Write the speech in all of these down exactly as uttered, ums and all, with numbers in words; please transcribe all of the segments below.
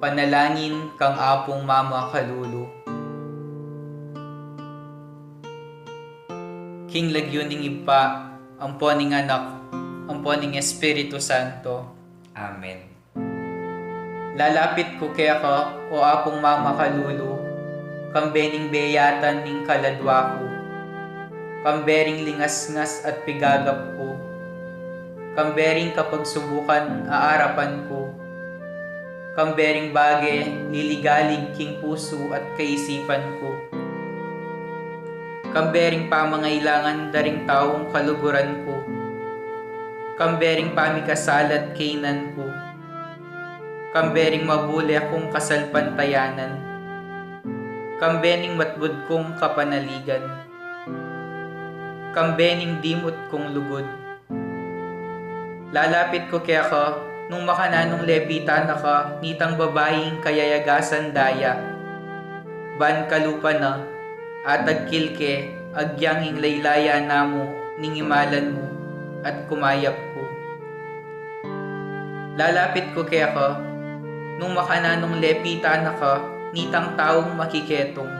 Panalangin kang Apung Mama Kalulu. King lagyu ning Ibpa, ampo ning Anak, ampo ning Espiritu Santo. Amen. Lalapit ku keka, o Apung Mama Kalulu, kambe ning beyatan ning kaladwa ku, kambe ring lingasngas at pigagap ku, kambe ring kapagsubukan a arapan ku, kambe ring bage liligalig king pusu at kaisipan ku, kambe ring pamangailangan da ring taung kaluguran ku, kambe ring pamikasalat kaynan ku, kambe ring mabule kung kasalpantayanan, kambe ning matbud kung kapanaligan, kambe ning dimut kung lugud. Lalapit ku keka, nung makananung lepitan na ka nitang babaing kayayagasan daya. Ban kalupa na, atagkil ke, agyang ing laylaya na mu, ningimalan mu, at kumayap ku. Lalapit ku keka, nung makananung lepitan na ka nitang taung makiketung.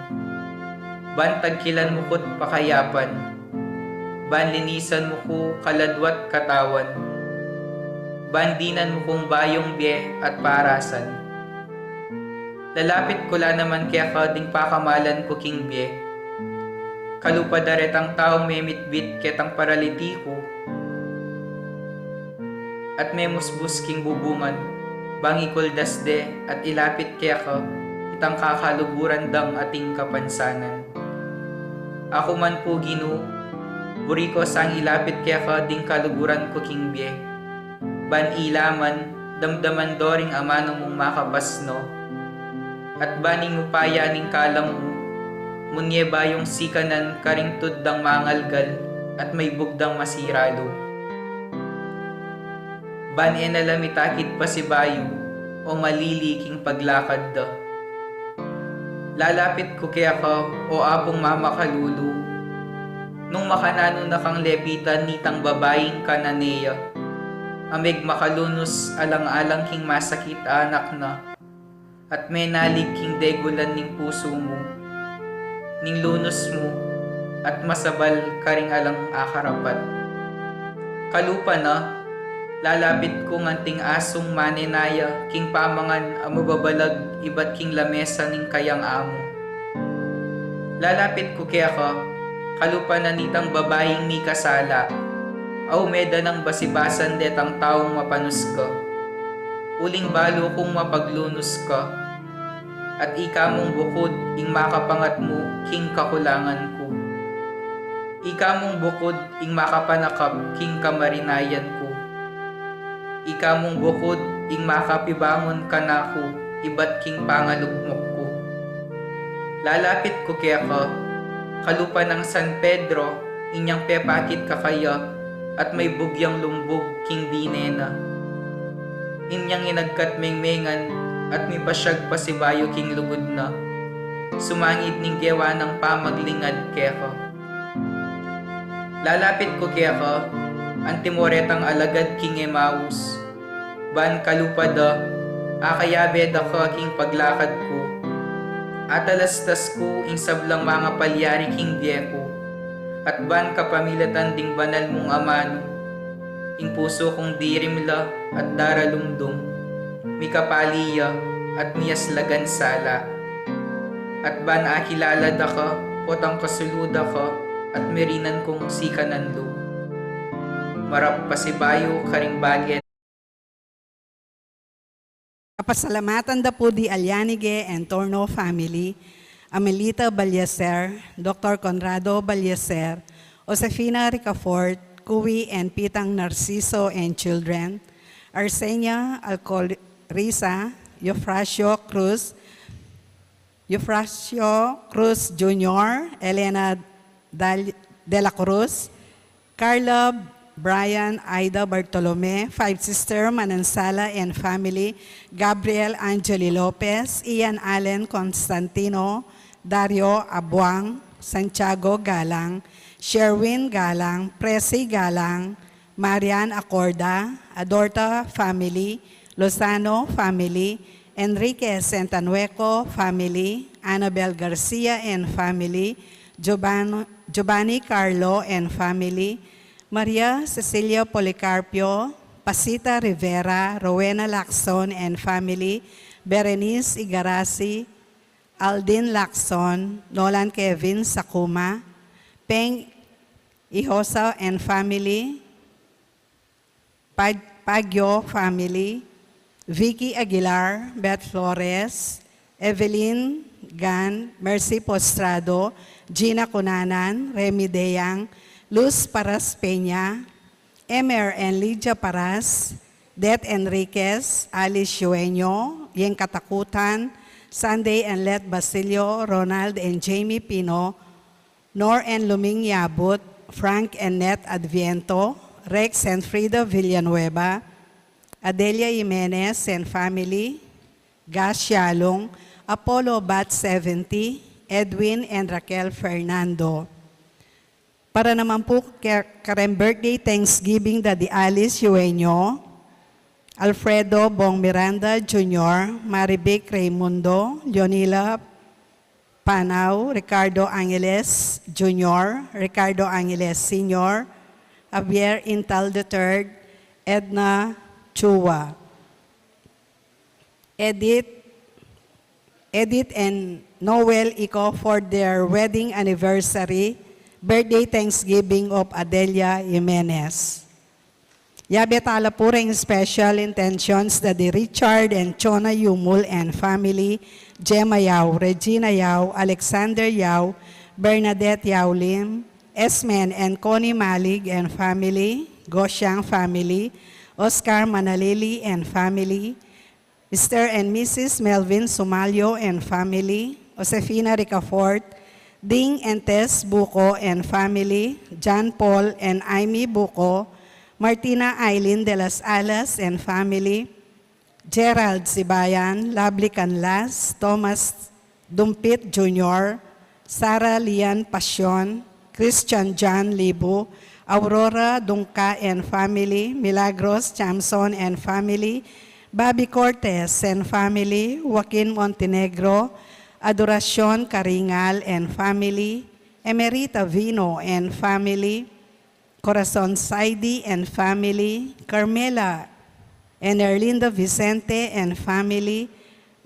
Ban tagkilan mu ku't pakayapan, ban linisan mu ku kaladwa't katawan, ban dinan mu kung bayung bie at parasan. Lalapit ku la naman keka ding pakamalan ku king bie. Kalupa da retang taung memitbit ketang paralitiku at memusbus king bubungan, bang ikuldas de at ilapit keka itang kakaluguran dang ating kapansanan. Aku man pu, Ginu, buri ku sang ilapit keka ding kaluguran ku king bie. Ban ila man, damdaman do ring amanu mung makapasno. At ban ing upaya ning kalam mu, munye bayung sikanan karing tud dang mangalgal at maibug dang masira lub. Ban e na la mitakit pasibayu o malili king paglakad da. Lalapit ku keka, o Apung Mama Kalulu, nung makananu na kang lepitan nitang babaing Cananea, a megmakalunus alang-alang king masakit a anak na, at menalig king degulan ning pusu mu, ning lunus mu, at masabal karing alang akarapat. Kalupa na, lalapit ku nganting asung manenaya king pamangan a mababalag ibat king lamesa ning kayang amu. Lalapit ku keka, kalupa na nitang babaing mikasala, a ume da nang basibasan detang taung mapanus ka. Uling balu kung mapaglunus ka, at ika mung bukud ing makapangatmu king kakulangan ku. Ika mung bukud ing makapanakap king kamarinayan ku. Ika mung bukud ing makapibangun kanaku ibat king pangalugmok ku. Lalapit ku keka, kalupa nang San Pedro, inyang pepakit kakaya at maibug yang lumbug king bine na. Inyang inagkat mengmengan at mipasyag pasibayu king lugud na, sumangid ning gewa nang pamaglingad keka. Lalapit ku keka, antimo retang alagad king Emaus, ban kalupa da, akayabe da ka king paglakad ku. Atalastas ku ing sablang mangapalyari king bie ku, at ban kapamilatan ding banal mung amanu, ing pusu kung dirimla at daralumdum, mikapali ya at miyaslagan sala. At ban akilala da ka, potang kasulu da ka, at mirinan kung sikanan lub. Marap pasibayu karing bage. Kapasalamatan da pu di Alyanige and Torno family, Amelita Ballieser, Doctor Conrado Ballieser, Josefina Ricafort, Kui and Pitang Narciso and children, Arsenia Alcoriza, Eufrasio Cruz, Eufrasio Cruz Junior, Elena Dal-, de la Cruz, Carla, Brian, Aida Bartolome, Five Sister Manansala and family, Gabriel Angeli Lopez, Ian Allen Constantino, Dario Abuang, Santiago Galang, Sherwin Galang, Presi Galang, Marian Acorda, Adorta family, Lozano family, Enriquez and Tanueco family, Annabel Garcia and family, Giovanni, Giovanni Carlo and family, Maria Cecilia Policarpio, Pasita Rivera, Rowena Lacson and family, Berenice Igarasi, Aldin Lacson, Nolan Kevin Sakuma, Peng Ihosa and family, Pag-, Pagyo family, Vicky Aguilar, Beth Flores, Evelyn Gan, Mercy Postrado, Gina Cunanan, Remy Deyang, Luz Paras Peña, Emer and Lydia Paras, Det Enriquez, Alice Yueño, Yeng Katakutan, Sunday and Let Basilio, Ronald and Jamie Pino, Nor and Luming Yabut, Frank and Net Adviento, Rex and Frida Villanueva, Adelia Jimenez and family, Gas Yalong, Apollo Bat seventy, Edwin and Raquel Fernando. Para naman po ke-, karen birthday Thanksgiving da di Alice Yueño, Alfredo Bong Miranda Junior, Marivic Raimundo, Leonila Panau, Ricardo Angeles Junior, Ricardo Angeles Senior, Javier Intal the third, Edna Chua, Edith, Edith and Noel Ico for their wedding anniversary, birthday Thanksgiving of Adelia Jimenez. Yabe tala pu reng special intentions da di Richard and Chona Yumul and family, Gemma Yao, Regina Yao, Alexander Yao, Bernadette Yao Lim, Esmen and Connie Malig and family, Gosyang family, Oscar Manalili and family, Mister and Missus Melvin Sumalyo and family, Josefina Ricafort, Ding and Tess Buco and family, John Paul and Amy Buco, Martina Eileen de las Alas and family, Gerald Sibayan, Lovely Canlas, Thomas Dumpit Junior, Sarah Lian Pasion, Christian John Libu, Aurora Dungca and family, Milagros Chamson and family, Bobby Cortez and family, Joaquin Montenegro, Adoracion Caringal and family, Emerita Vino and family, Corazon Saidi and family, Carmela and Erlinda Vicente and family,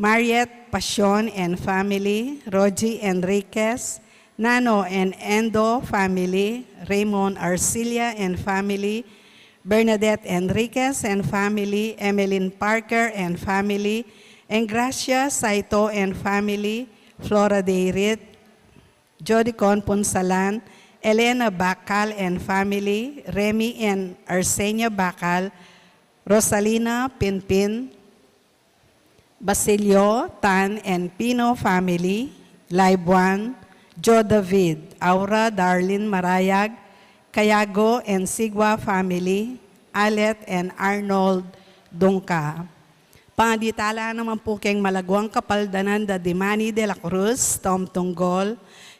Mariet Pasion and family, Rogie Enriquez, Nano and Endo family, Raymond Arcilia and family, Bernadette Enriquez and family, Emeline Parker and family, Engracia Saito and family, Flora Deirit, Jodicon Punsalan, Elena Bacal and family, Remy and Arsenia Bacal, Rosalina Pinpin, Basilio Tan and Pino family, Laibuan, Joe David, Aura Darlene Marayag, Cayago and Sigua family, Alet and Arnold Dungca. Pangadi tala naman pu keng malaguang kapaldanan da di Manny de la Cruz, Tom Tunggol,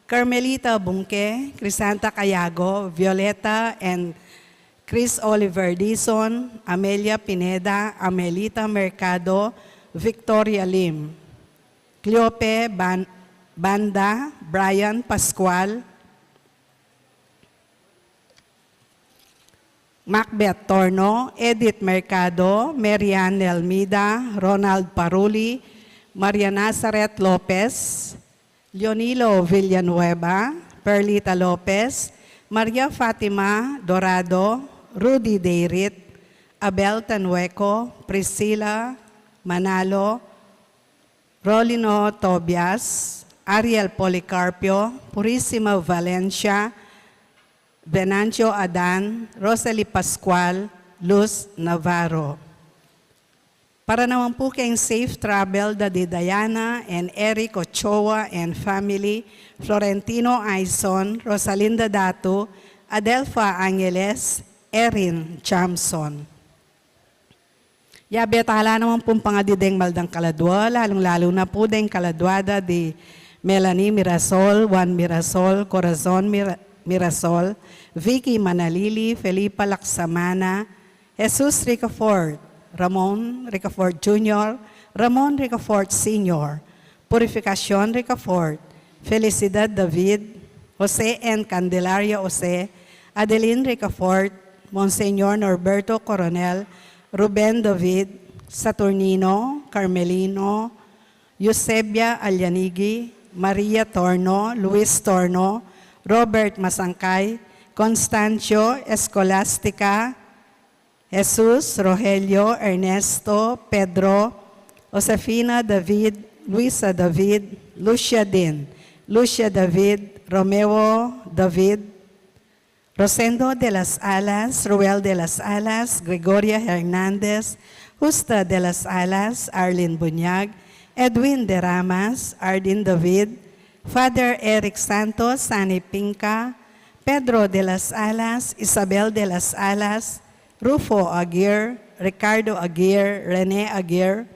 Carmelita Bungke, Crisanta Cayago, Violeta and Chris Oliver Dizon, Amelia Pineda, Amelita Mercado, Victoria Lim, Cleope Ban-, Banda, Brian Pascual, Macbeth Torno, Edith Mercado, Marian Nelmida, Ronald Paruli, Maria Nazareth Lopez, Leonilo Villanueva, Perlita Lopez, Maria Fatima Dorado, Rudy Deirit, Abel Tanueco, Priscilla Manalo, Rolino Tobias, Ariel Policarpio, Purisima Valencia, Venancio Adan, Rosalie Pascual, Luz Navarro. Para naman pu keng safe travel da di Diana and Eric Ochoa and family, Florentino Aison, Rosalinda Datu, Adelfa Angeles, Erin Chamson. Yabe tala naman pung pangadi deng maldang kaladua, lalung-lalu na pu deng kaladua da di Melanie Mirasol, Juan Mirasol, Corazon Mira-, Mirasol, Vicky Manalili, Felipa Laksamana, Jesus Ricafort, Ramon Ricafort Junior, Ramon Ricafort Senior, Purificacion Ricafort, Felicidad David, Jose and Candelaria Jose, Adeline Ricafort, Monseñor Norberto Coronel, Ruben David, Saturnino, Carmelino, Eusebia Alyanigi, Maria Torno, Luis Torno, Robert Masangkay, Constancio, Escolastica, Jesus, Rogelio, Ernesto, Pedro, Josefina David, Luisa David, Lucia Din, Lucia David, Romeo David, Rosendo de las Alas, Ruel de las Alas, Gregoria Hernandez, Justa de las Alas, Arlene Buñag, Edwin de Ramas, Ardin David, Father Eric Santos, Sani Pinca, Pedro de las Alas, Isabel de las Alas, Rufo Aguirre, Ricardo Aguirre, Rene Aguirre,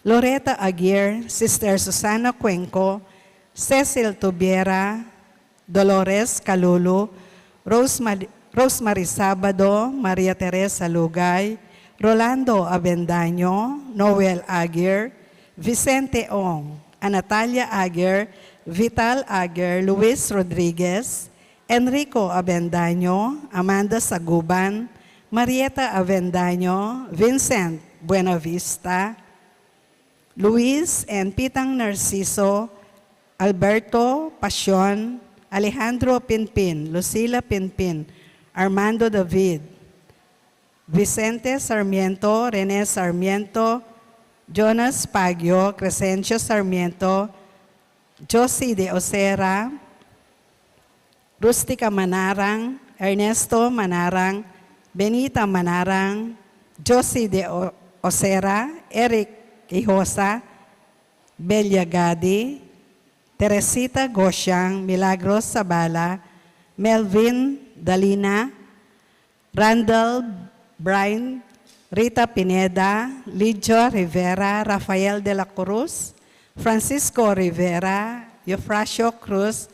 Loreta Aguirre, Sister Susana Cuenco, Cecil Tubiera, Dolores Calulu, Rosemary, Rosemary Sabado, Maria Teresa Lugay, Rolando Avendaño, Noel Aguirre, Vicente Ong, Anatalia Aguirre, Vital Aguirre, Luis Rodriguez, Enrico Avendaño, Amanda Saguban, Marieta Avendaño, Vincent Buenavista, Luis and Pitang Narciso, Alberto Pasion, Alejandro Pinpin, Lucila Pinpin, Armando David, Vicente Sarmiento, Rene Sarmiento, Jonas Pagio, Crescencio Sarmiento, Josie de Osera, Rustica Manarang, Ernesto Manarang, Benita Manarang, Josie de O-, Osera, Eric Ihosa, Belia Gadi, Teresita Gosiang, Milagros Sabala, Melvin Dalina, Randall Bryan, Rita Pineda, Lidia Rivera, Rafael de la Cruz, Francisco Rivera, Eufrasio Cruz,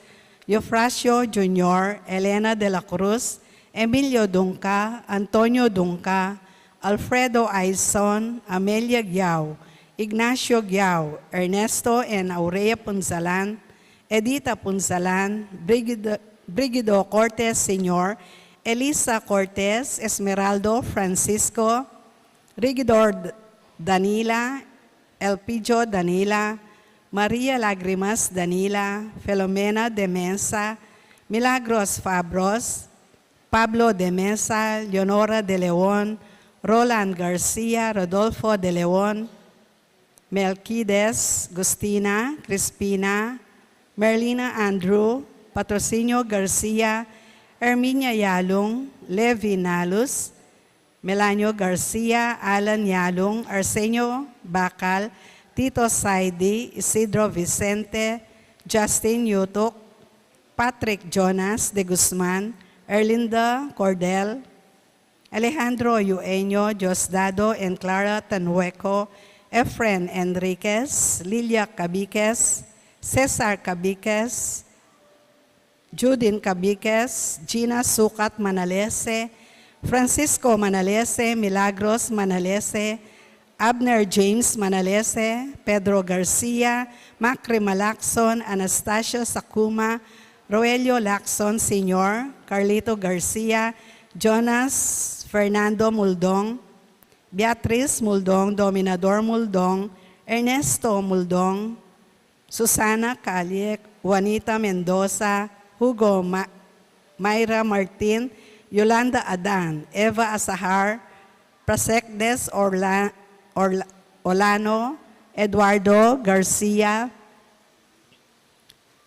Eufrasio Junior, Elena de la Cruz, Emilio Dunca, Antonio Dunca, Alfredo Aison, Amelia Giao, Ignacio Giao, Ernesto and Aurea Punzalan, Edita Punzalan, Brigido, Brigido Cortes Senior, Elisa Cortes, Esmeraldo Francisco, Rigidor D-, Danila, Elpidio Danila, Maria Lagrimas Danila, Filomena de Mesa, Milagros Fabros, Pablo de Mesa, Leonora de Leon, Roland Garcia, Rodolfo de Leon, Melquides, Gustina, Crispina, Merlina Andrew, Patrocinio Garcia, Herminia Yalung, Levi Nalus, Melanio Garcia, Alan Yalung, Arsenio Bacal, Tito Saidi, Isidro Vicente, Justin Yutuk, Patrick Jonas de Guzman, Erlinda Cordel, Alejandro Eugenio, Diosdado and Clara Tanhueco, Efren Enriquez, Lilia Cabiques, Cesar Cabiques, Judin Cabiques, Gina Sukat Manalese, Francisco Manalese, Milagros Manalese, Abner James Manalese, Pedro Garcia, Macri Malacson, Anastasia Sakuma, Roelio Lacson Senior, Carlito Garcia, Jonas Fernando Muldong, Beatriz Muldong, Dominador Muldong, Ernesto Muldong, Susana Calle, Juanita Mendoza, Hugo Ma-, Myra Martin, Yolanda Adan, Eva Asahar, Prasecdes Orla-, Orla-, Olano, Eduardo Garcia,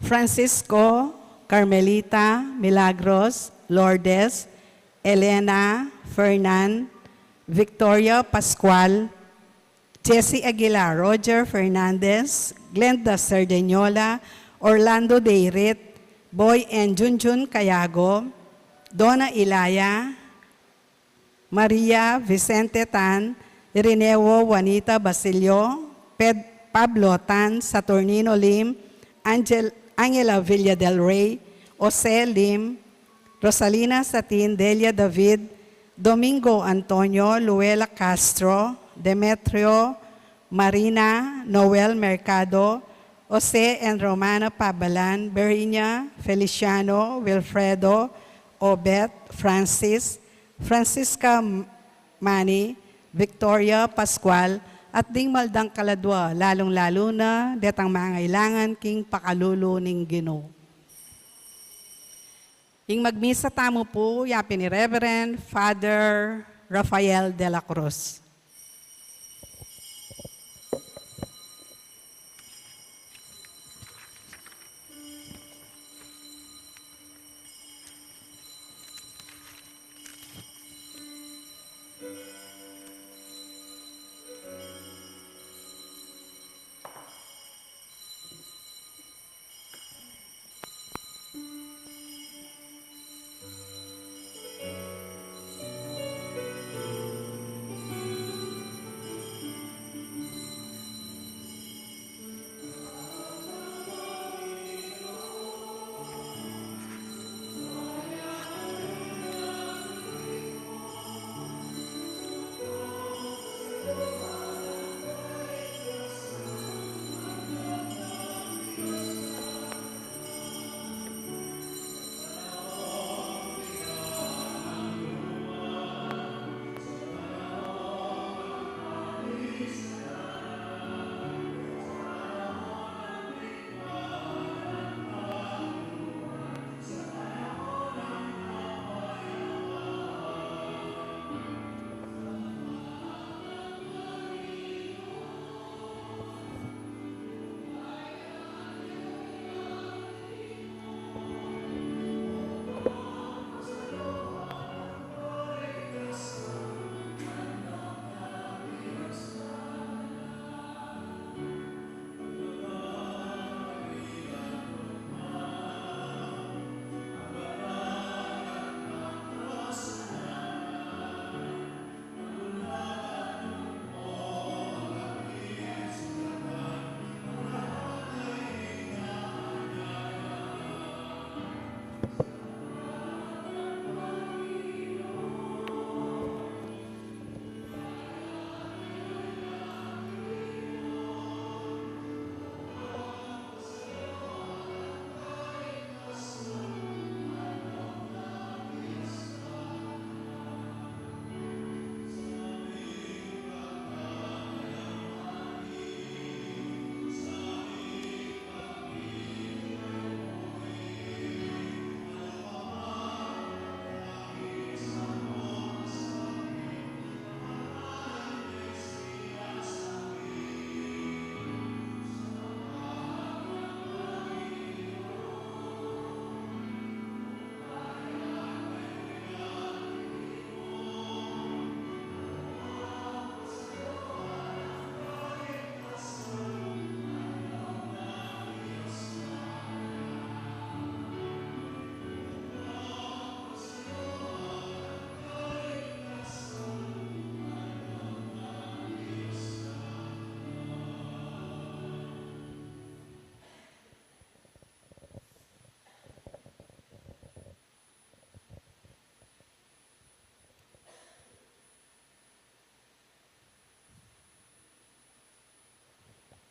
Francisco, Carmelita, Milagros, Lourdes, Elena, Fernan, Victoria Pascual, Jesse Aguilar, Roger Fernandez, Glenda Cerdeñola, Orlando Deirit, Boy and Junjun Cayago, Donna Ilaya, Maria Vicente Tan, Irineo Juanita Basilio, Ped-, Pablo Tan, Saturnino Lim, Angel-, Angela Villa del Rey, Jose Lim, Rosalina Satin, Delia David, Domingo Antonio, Luela Castro, Demetrio Marina Noel Mercado, Jose and Romana Pabalan, Berinia Feliciano, Wilfredo, Obet, Francis, Francisca Mani, Victoria Pascual, at ding maldang kaladua, lalung-lalu na detang mangailangan king pakalulu ning Ginu. Ing magmisa tamu pu, yapin i Reverend Father Rafael de la Cruz.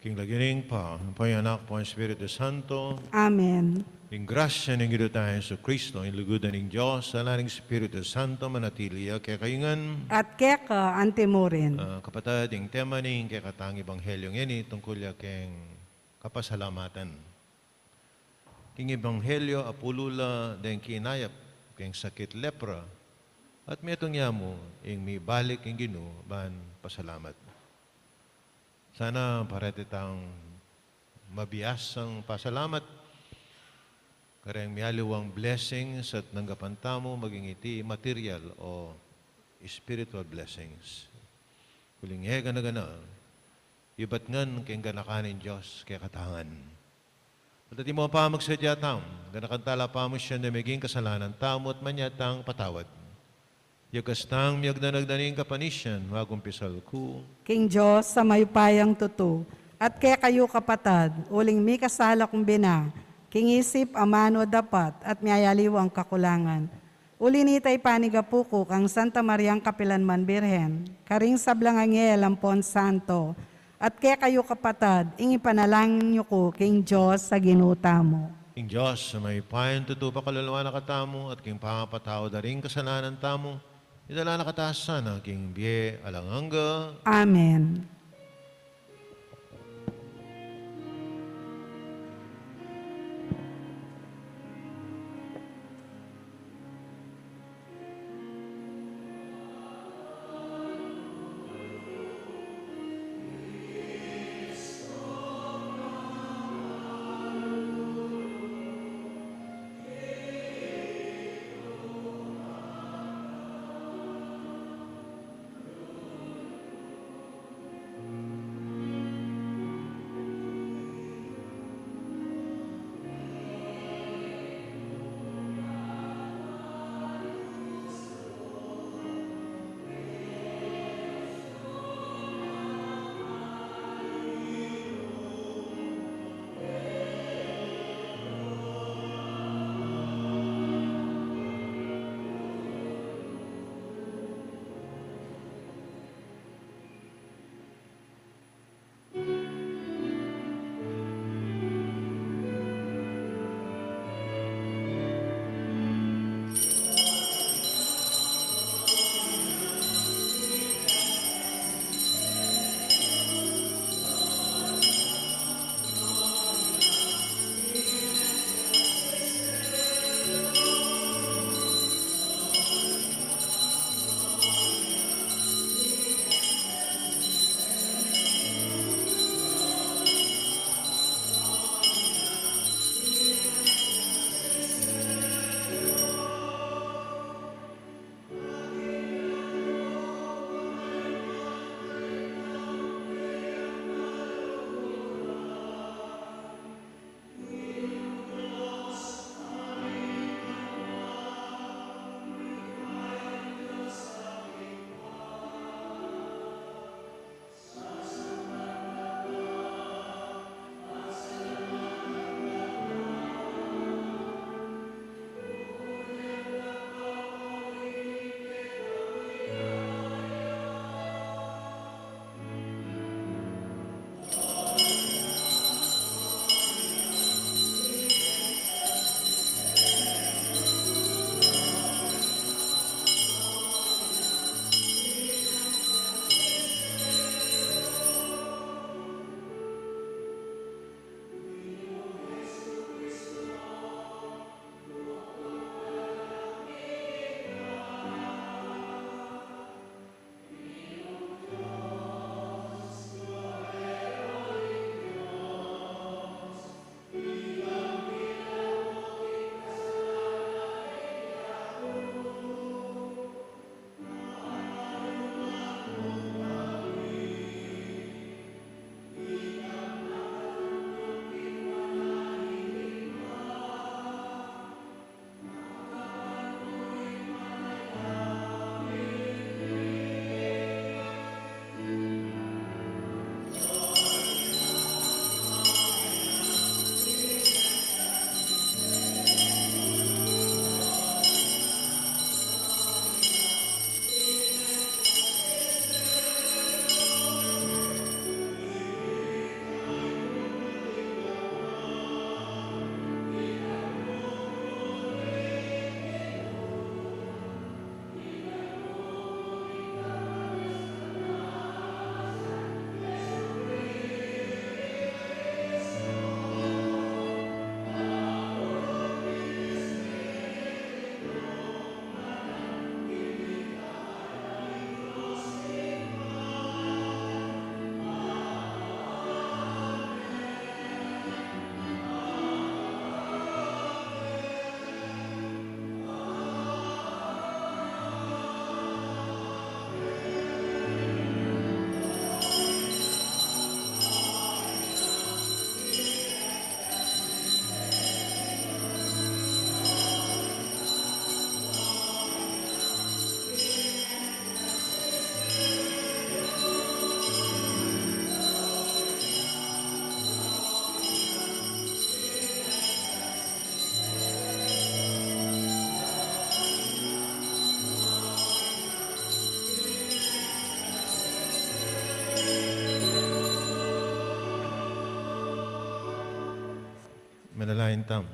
King lagyu ning Ibpa, ampo ning Anak, ampo ning Espiritu Santo. Amen. Ing grasya ning Ginu tang Jesucristo, ing lugud ning Dios, at ing Espiritu Santo, manatili ya kekayu ngan. At keka antimurin. Ah, kapatad, ing tema ning kekatang ebanghelyo ngeni tungkul ya keng kapasalamatan. King ebanghelyo, apulu la deng kinayap keng sakit lepra, at metung ya mu ing mibalik king Ginu ban pasalamat. Sana parati tang mabiasang pasalamat kareng mialiwang blessings at nanggapan tamu, maging iti material o spiritual blessings. Uling e gana-gana, ibat ngan keng ganakan ning Dios kekatang ngan. At atin mu pamagsadya tamu, ganakan tala pamu sian deng meging kasalanan tamu at manyawad tang patawad. Yakas tang miyagdanag na ning kapanisian, magumpisal ku king Dios a mayupayang tutu, at kekayu kapatad, uling mikasala kung bina, king isip, amanu, dapat, at miyayaliwang kakulangan. Uli nita ipanigapu ku kang Santa Mariang kapilanman Birhen, karing sablang anghel ampon santo, At kekayu, kapatad, ing ipanalangin yu ku king Dios a Ginu tamu. Ing Dios a mayupaya, tutu pakaluluan na katamu, at king pamapatawad da ring kasalanan tamu, idala na katamu sana king bie alang angga. Amen. Tam.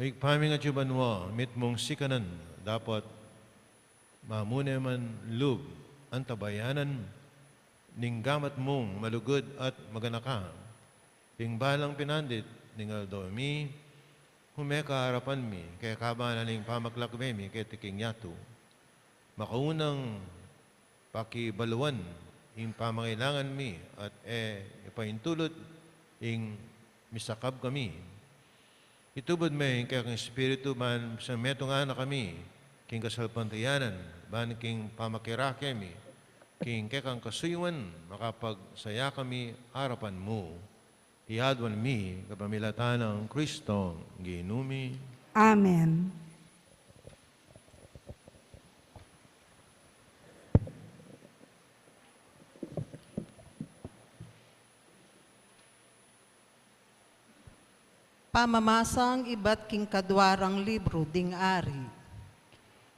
Ibpa mi atsu ka banua, mitmung sikanan, dapot mamune man lub, antabayanan ning gamat mung malugud at maganaka. King balang pinandit ning aldo mi, hume ka arapan mi, keka banan ning pamaglakbe mi keti king yatu. Makaunang pakibaluan ing pamangailangan mi at e ipaintulut ing misakab kami. Itubud me ing kekang Espiritu ban sang metungan na kami king kasalpantayanan, ban king pamakirake mi king kekang kasuyuan makapagsaya kami arapan mu. Iti aduan mi kapamilatan nang Kristong Ginu mi. Amen. Pamamasang ibat king kadua rang libru ding Ari.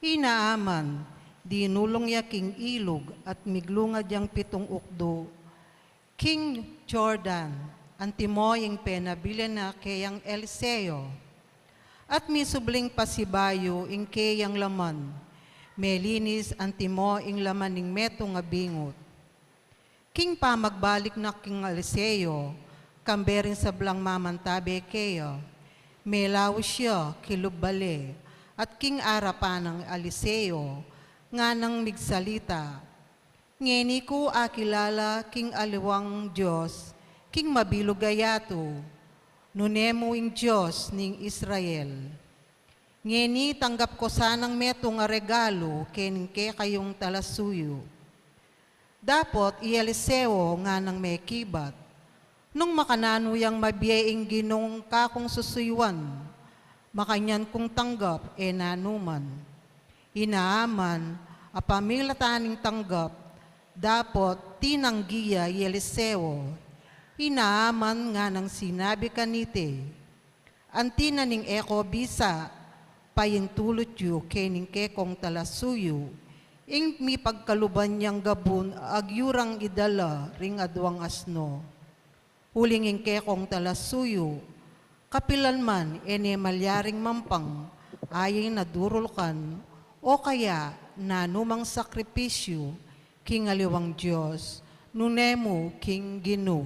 I Naaman, dinulung ya king ilug at miglungad yang pitung ukdu king Jordan, antimo ing penabilin na keyang Eliseo. At misubling pasibayu ing keyang laman, melinis antimo ing laman ning metung a bingut. King pamagbalik na king Eliseo, kambe ring sablang mamantabe keya, melaus ya kilub bale, at king arapan nang Eliseo, nganang migsalita, "Ngeni ku akilala king aliwang Dios, king mabilug a yatu, nune mu ing Dios ning Israel. Ngeni tanggap ku sanang metung a regalu kening kekayung talasuyu." Dapot i Eliseo nganang mekibat, "Nung makananu yang mabie ing Ginung kakung susuyuan, makanyan kung tanggap e nanu man." I Naaman, apamilatan ning tanggap, dapot tinanggi ya i Eliseo. I Naaman nganang sinabi kaniti, "Anti na ning e ko bisa paintulut yu kening kekong talasuyu ing mipagkaluban yang gabun agyurang idala ring aduang asno? Uling ing kekong talasuyu, kapilan man e ne malyaring mampang ayin a durulkan o kaya nanumang sakripisyu king aliwang Dios, nune mu king Ginu."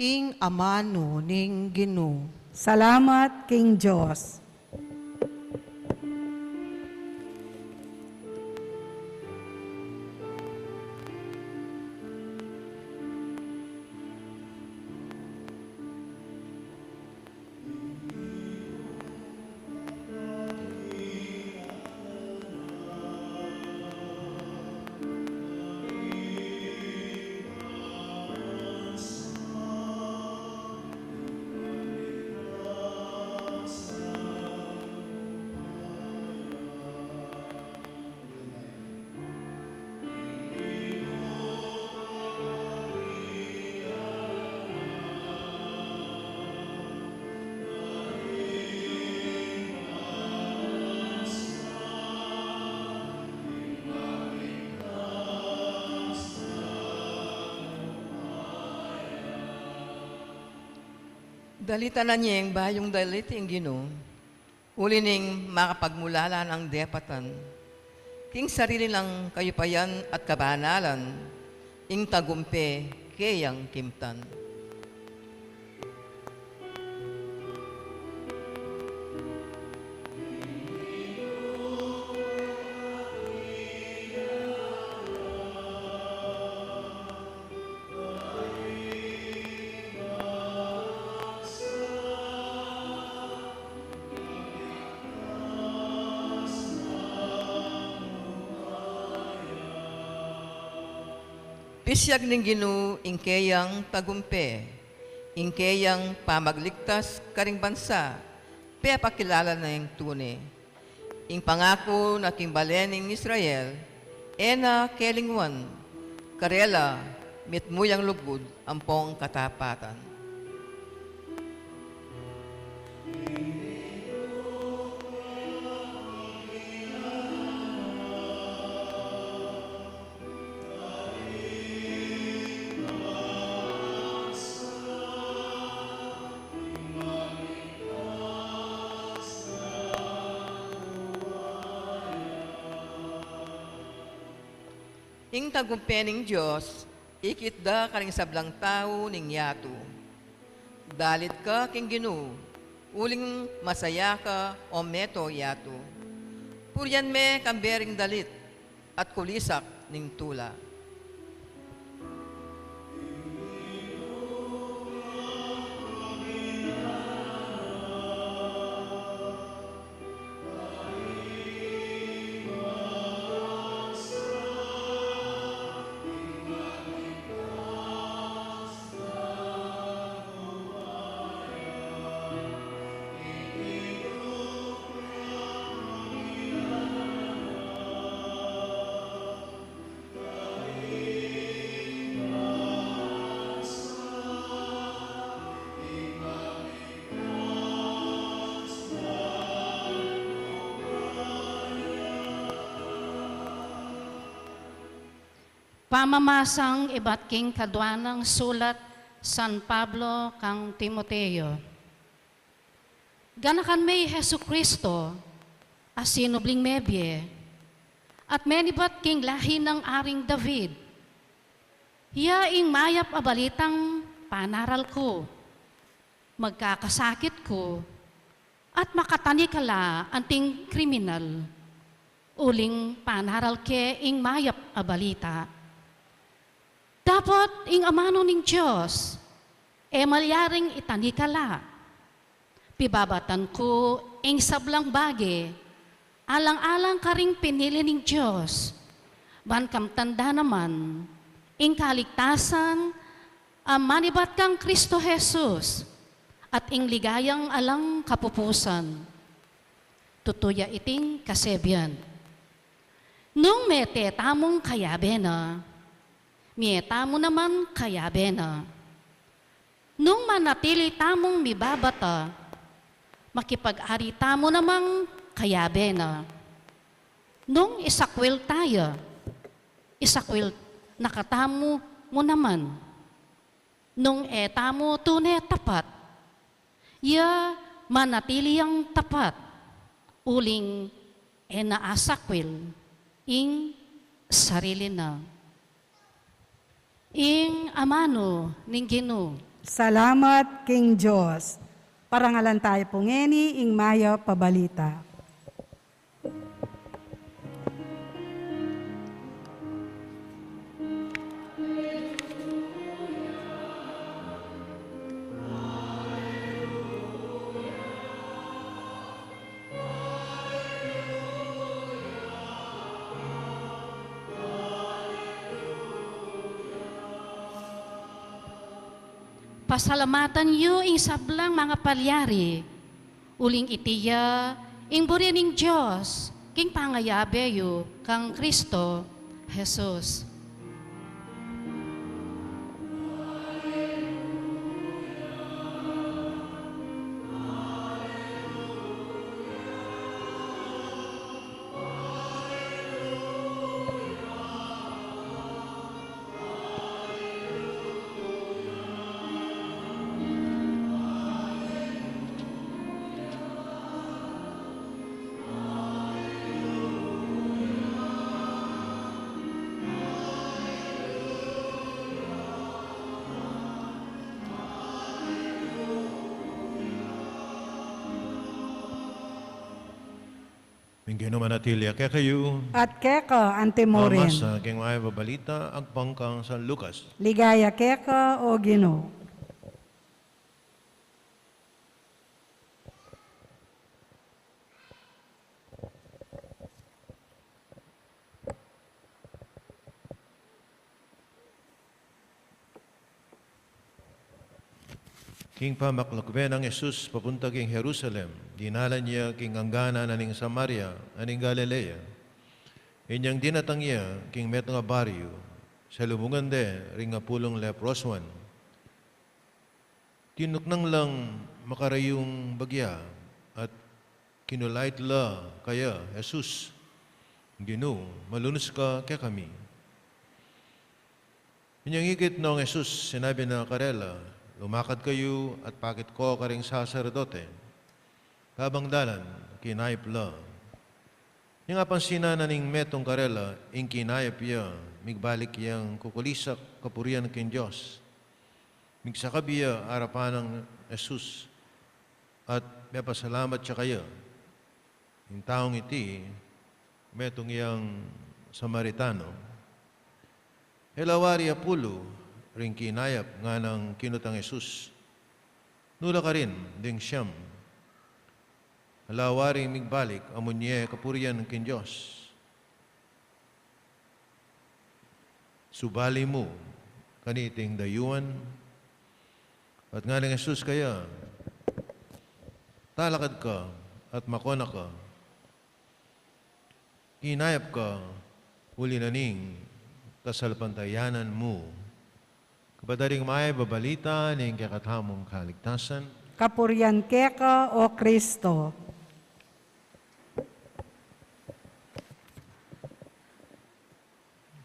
Ing amanu ning Ginu. Salamat king Dios. Dalita na nieng bayung dalit ing Ginu, uli ning makapagmulala nang depatan, king sarili nang kayupayan at kabanalan, ing tagumpe keyang kimtan. Pisyag ning Ginu ing keyang tagumpe, ing keyang pamagligtas karing bansa, pepakilala na ing tune. Ing pangaku na king bale ning Israel, e na kelingwan, karela mitmu yang lugud ampong katapatan. Ing tagumpe ning Dios ikit da karing sablang tau ning yatu. Dalit ka king Ginu, uling masaya ka o meto yatu. Purian me kambe ring dalit at kulisak ning tula. Pamamasang ibat king kadua nang sulat San Pablo kang Timoteo. Ganakan me i Jesucristo, a sinubling mebie, at menibat king lahi nang Aring David. Iya ing mayap a balitang panaral ku, magkakasakit ku, at makatanikala anting kriminal, uling panaral ke ing mayap a balita. Dapot ing amanu ning Dios, e malyaring itanikala. Pibabatan ku ing sablang bage, alang-alang karing pinili ning Dios, ban kamtan da naman ing kaligtasan a manibat kang Kristo Jesus, at ing ligayang alang kapupusan. Tutu ya iting kasebian. Nung mete tamung kayabe na, mie tamu naman kayabe na. Nung manatili tamung mibabata, makipag-ari tamu namang kayabe na. Nung isakwil taya, isakwil na katamu mu naman. Nung e tamu tune tapat, ya manatili yang tapat, uling e na asakwil ing sarili na. Ing amanu ning Ginu. Salamat king Dios. Parangalan tayu pu ngeni ing mayap a balita. Pasalamatan yu ing sablang mangapalyari, uling iti ya ing buri ning Dios king pangayabe yu kang Kristo Jesus. Ing Ginu manatili ya kekayu. At keka anti mu rin. Masa king mayap a balita agpang kang San Lucas. Ligaya keka, o Ginu. King pamaklakbe nang Jesus papunta king Jerusalem, dinalan ya king angganan na ning Samaria at ning Galilea. Inyang dinatang ya king metung a baryu, salubungan de ring apulung leprosuan. Tinuknang lang makarayung bagya at kinulait la kaya, Jesus, Ginu, malunus ka kekami. Inyang ikit nong Jesus, sinabi na karela, lumakad kayu at pakit ko karing saserdote. Kabang dalan, kinayap la. Inyang apansinan na ning metung karela ing kinayap ya, migbalik yang kukulisak kapurian king Dios. Migsakab ya arapan nang Jesus at mepasalamat ya kaya. Ing taung iti, metung yang Samaritano, e la wari apulu ring kinayap, ngana nang kinutang Jesus, "Nu la karin ding siyam?" E la wari migbalik amunye kapurian king Dios. Subali mu kaniting dayuan? At ngana nang Jesus kaya, "Talakad ka at makona ka. Kinayap ka uli na ning kasalpantayanan mu." Kapatad, ing mayap a balita ning kekatamung kaligtasan. Kapurian keka, O Kristo.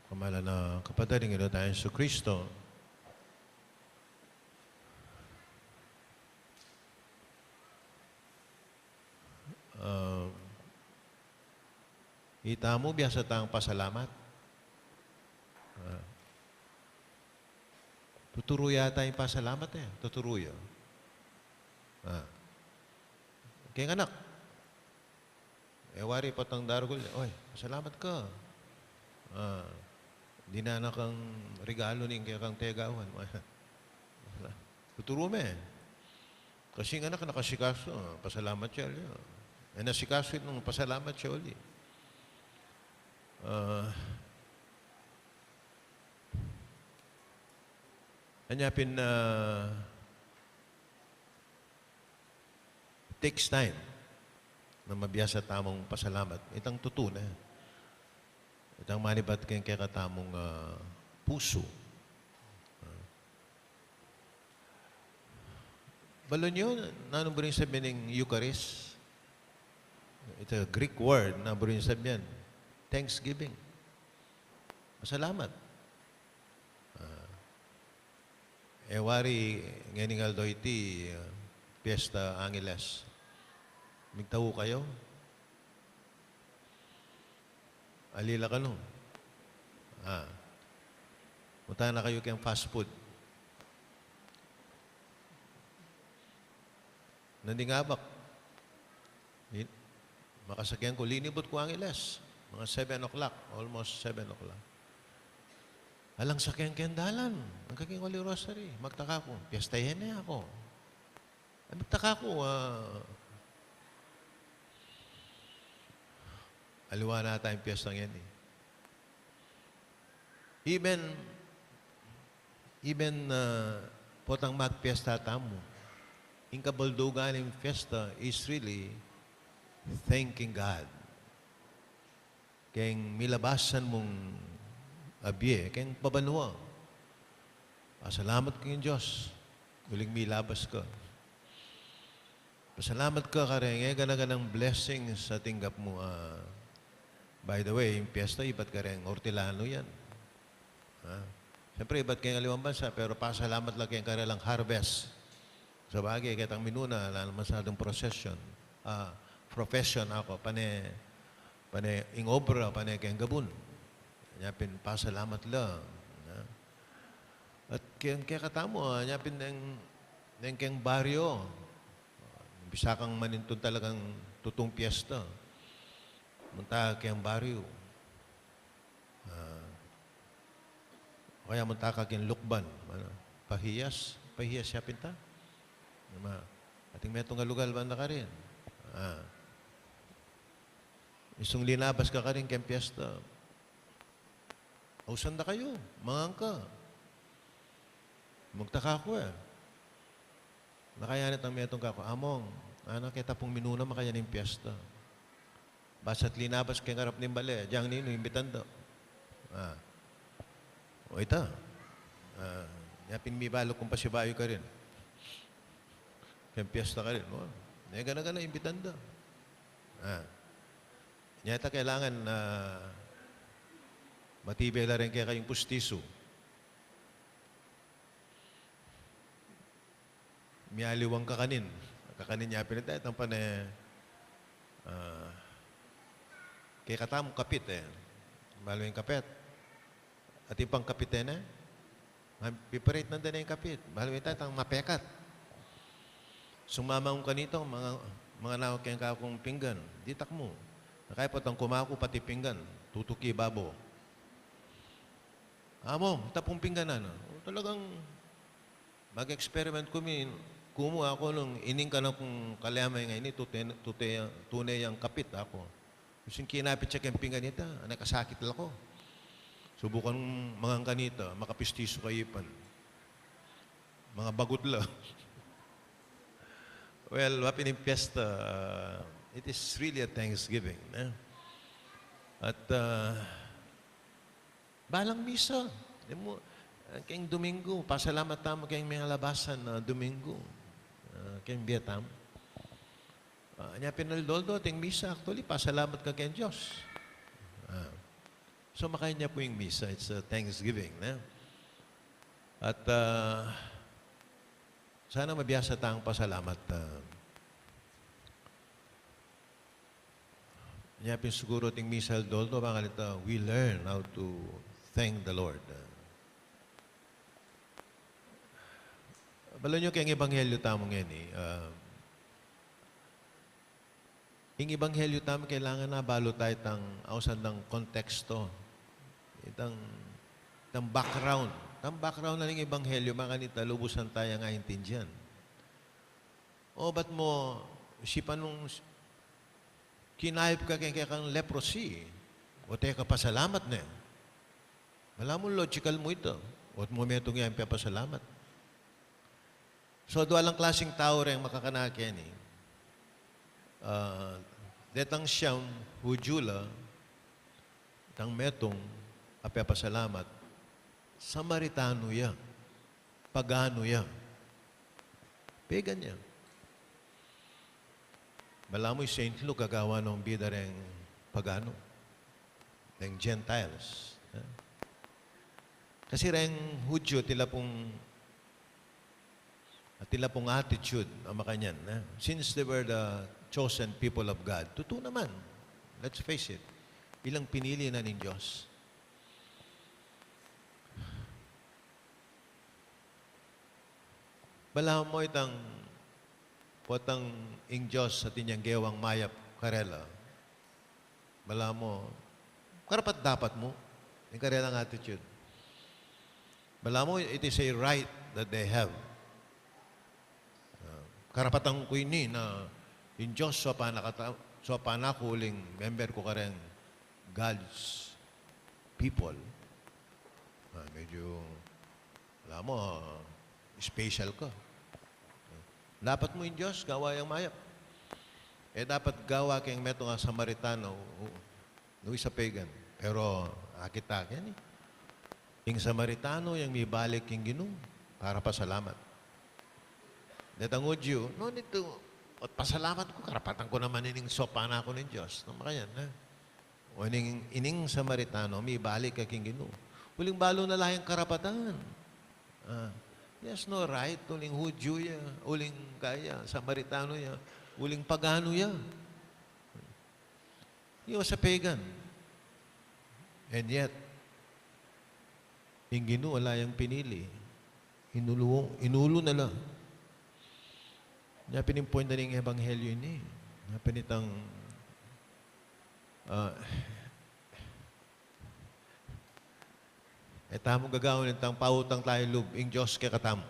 Kamala na kapatad, ing Ginu tang Jesucristo. Ah, itamu, biasa tang pasalamat. Ah, tuturu ya tayang pasalamat, e. Tuturu ya. Ah. Keng anak. E wari potang darugul, "Oy, pasalamat ka. Ah, dinan na kang regalo ning kekang tegawan." Tuturu me. Kasi ing anak nakasikasu, ah, pasalamat ya, ya. E nasikasu, nung pasalamat ya uli. Ah, anya pin, ah, takes time na mabiasa tamung pasalamat. Itang tutu na. Itang manibat keng kekatamung, ah, pusu. Ah. Balu yu, nanu buring sabyan ning Eucharist? It's a Greek word, nanu buring sabyan? Thanksgiving. Pasalamat. Ah. E wari ngening aldo iti, ah, Piesta Angeles. Migtau kayu? Ali la kanu? Ah. Punta na kayu keng fast food. Nanding abak. Lin-, makasakyan ku, linibut ku Angeles. Mga seven o'clock, almost seven o'clock. Alang sakyan keng dalan. Ang kaking Holy Rosary. Magtaka ku, piesta yan e, aku. Ay, magtaka ku, ah, aliwa na ata ing piesta ngeni. Even, even, ah, potang magpiesta tamu, ing kabaldugan ning piesta is really thanking God keng milabasan mung abie keng pabanua. Pasalamat ka king Dios uling milabas ka. Pasalamat ka kareng e gana-ganang blessings a tinggap mu. Ah, by the way, ing piesta ibat kareng ortilanu yan. Ah, siyempre, ibat keng aliwang bansa, pero pasalamat la keng karelang harvest. Sabagay, ketang minuna, ala naman masyadung procession. Ah, profession aku, pane, pane ing obra, pane keng gabun. Nya pin pasalamat la. Ah. At keng kekatamu, ah, nya pin neng, neng keng baryo. Bisa kang manintun talagang tutung piesta. Munta keng baryo. Ah, o kaya munta ka keng lukban, ano, pahias, pahias ya pin ta. Ating metung a lugal banda karin. Ah. Isung linabas ka karin keng piesta. Ausan da kayu, mangan ka. Magtaka ku e. Nakayanit ang metung kaku, "Among, ana keta pung minuna makayan ing piesta." Basa't linabas keng arap ning bale, "Dyang ninu, imbitan da." Ah. O ita. Ah, nya pin mibalu kung pasibayu karin. Keng piesta karin, o. Nya gana-gana, imbitan da. Ah. Nya ita kailangan, ah, matibe la rin keng kekayung pustisu. Mialiwang kakanin. Kakanin ya pin ita, itang pane, ah, kekatamu kapit e. Malu ing kapit. Atin pang kapit e na. Piparit na da ne ing kapit. Balu ita tang mapekat. Sumama kung kanita, mga, mga nawa keng kakung pinggan. Ditak mu. Nakaipat ang kumaku pati pinggan. Tutuki babo. Amo, ita pung pinggan na. O, talagang mag-experiment kumi, kumu aku nung ining ka na kung kalema nga ini, tute, tute, tune yang kapit aku. Kasi kinapit ya keng pinggan ita, anak kasakit la ko. Subukan mangan kanita, makapistisu kayipan. Mga bagut la. Well, mapinang piyesta, uh, it is really a Thanksgiving, eh? At, uh, balang misa. Di mu, uh, keng Domingo, pasalamat tamu keng mengalabasan na Domingo. Uh, keng bie tamu. Uh, nya pin aldo-aldo ating misa, actually, pasalamat ka keng Dios. Uh, so, makanyan pu ing misa, it's a Thanksgiving, ne? At, uh, sana mabiasa tang pasalamat, uh, nya pin siguru ating misa aldo-aldo, bang kanita, we learn how to thank the Lord. Balu yu keng ebanghelyo tamu ngeni, ah, ing ebanghelyo tamu kailangan na balu tamu itang ausan dang konteksto. Itang, itang background. Itang background na ning ebanghelyo, bang kanita lubusan tayang aintindian. O, ba't mu, sipan nung kinayap ka keng kekang leprosy, o, te ka pasalamat ne. Balamu logical mu ita. O't mu metung ya ing pepasalamat. So, adwa lang klasing tau reng makakanakeni. Ah, detang siyam, Hudyu la, itang metung, a pepasalamat, Samaritano ya. Pagano ya. Pagan ya. Balamu i Saint Luke agawa nung bida reng pagano, reng Gentiles. Eh? Kasi reng Hudyu, tila pung, tila pung attitude a makanyan, eh? Since they were the chosen people of God. Tutu naman. Let's face it. Ilang pinili na ning Dios. Balamu itang, potang ing Dios atin yang gewang mayap karela. Balamu, karapat-dapat mu, ing karelang attitude. Balamu, it is a right that they have. Ah, karapatan ku ini na ing Dios, so panakata-, so panaku uling member ku kareng God's people. Ah, medyo Balamu, special ka. Dapat mu ing Dios gawa yang mayap. E dapat gawa keng metung a Samaritano, nu, isa pagan. Pero akit ke ini. Ing Samaritano yang mibalik king Ginu para pasalamat. Detang Hudyu, no need to, o't pasalamat ku, karapatan ku naman ining so panaku ning Dios. Nung makanyan, ha? O ining, ining Samaritano, mibalik ya king Ginu. Uling balu na la yang karapatan. Ah, he has no right, uling Hudyu ya, uling kaya, Samaritano ya, uling pagano ya. He was a pagan. And yet, ing Ginu ala yang pinili. Inulu, inulu na la. Nya pin ing point na ning ebanghelyo ini. Nya pin itang, ah, e tamu gagawan itang pautang taya lub ing Dios kekatamu.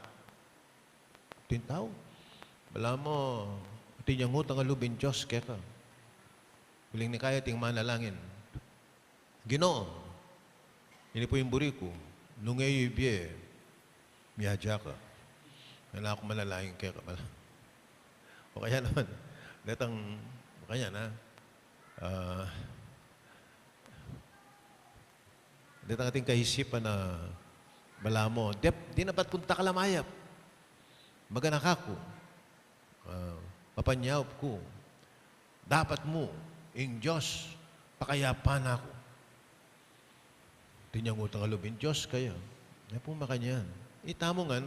Atin tau, balamu, atin yang utang a lub ing Dios keka. Uling ne kaya ating manalangin. Ginu, ini pu ing buri ku, nung e yu ibie, miadya ka. Kailangan ku manalangin keka pala. O kaya naman, detang, o kaya na, ah, detang ating kaisipan a balamu, dep, dinapat kung takal a mayap. Maganak aku. Ah, papanyaup ku, dapat mu, ing Dios, pakayapan aku. Atin yang utang a lub ing Dios kaya. Nya pu makanyan. Itamu ngan,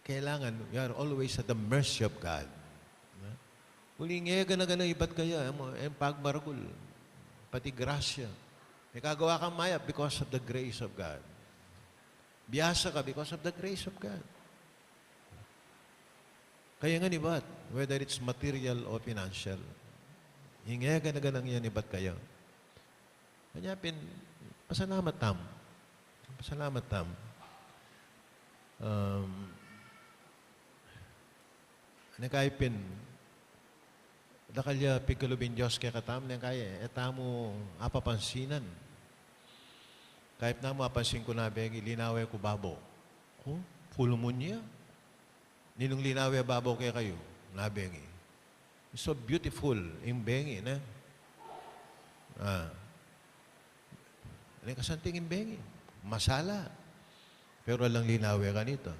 kailangan, we are always at the mercy of God. Uling e gana-gana ibat kaya, e mu, e pagmaragul. pati grasya. Mikagawa kang mayap because of the grace of God. Biasa ka because of the grace of God. Kaya ngan ibat, whether it's material o financial, ing e gana-ganang yan ibat kaya. Kanya pin, pasalamat tamu. Pasalamat tamu. Um, neng kai pin, dakal ya pigkalub ning Dios kekatamu, neng kai, e tamu apapansinan. Kaybat namu apansin ku na bengi, linawe ku babo. Oh, full moon ya. Ninung linawe babo kekayu? Na bengi. So beautiful ing bengi, ne? Ah. Neng kasanting ing bengi. Masala. Pero alang linawe kanita.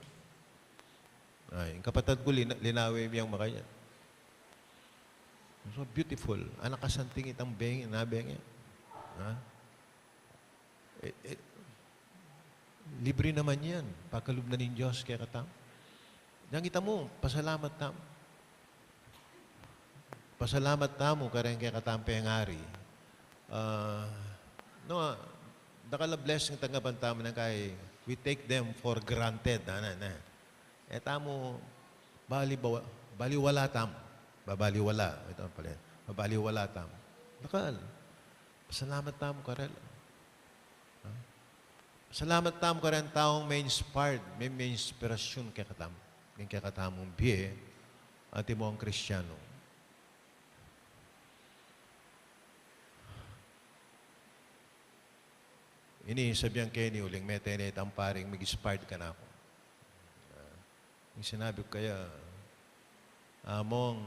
Ay, ing kapatad ku lina-, linawe miyang makanyan. So beautiful. Ana kasanting itang bengi, na bengi. Ha? Eh, eh, libre naman yan. Pagkalub na ning Dios kekatamu. Yang ita mu, pasalamat tamu. Pasalamat tamu kareng kekatang pengari. Ah, no, dakal a blessing tanggapan tamu neng kai we take them for granted, ana, na. E tamu, bali, bawa-, baliwala tamu. Babaliwala. Ito pala. Babaliwala tamu. Dakal. Pasalamat tamu karela. Ha? Salamat tamu kareng taung me-inspired, me-, me-inspirasyun kekatamu. Ing kekatamung bie, atin mung Kristiano. Ini, sabian ke ini uling mete ne itang paring mig-inspired kanaku. Ah, ing sinabi ku kaya, Among,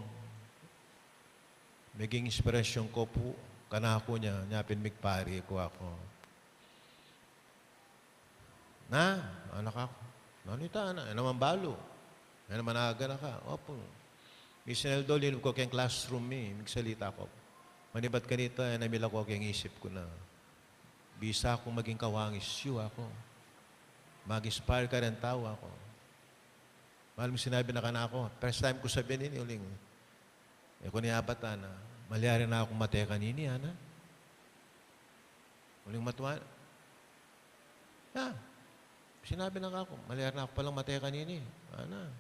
meging inspirasyon ko pu kanaku nya, nya pin migpari ku aku. Na, anak aku. Nanu ita, anak? E naman balu. E naman aga na ka. Opu. Misan aldo linub ku keng classroom mi, migsalita ku. Manibat kanita, e na milaku keng isip ku na bisa kung maging kawangis yu aku. Mag-inspire kareng tau aku. Malam sinabi na kanaku, first time ku sabian ini, uling, e ku ne abat, ana, malyari na kung mate kanini, ana. Uling matua, ya, sinabi na kaku, malyari na ku palang mate kanini, ana.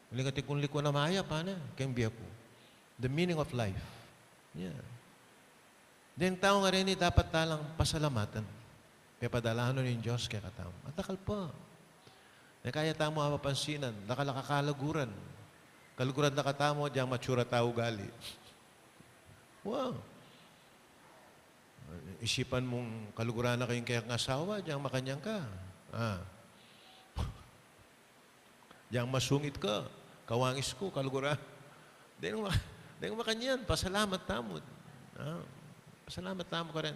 Uling atin kung liku na mayap, ana, keng bie ku. The meaning of life. Yeah. Deng tau ngareni dapat talang pasalamatan. Pepadala na ning Dios kekatamu. Atakal pa. E kaya tamu apapansinan, dakal a kalaguran. Kaluguran na katamu, diang matsura tau gali. Wow. Isipan mung kaluguran na kayung kekang asawa, diang makanyan ka. Ah. Yang masungit ka, kawangis ku, kaluguran. Deng ma-, deng makanyan, pasalamat tamu. Ah, pasalamat tamu karen.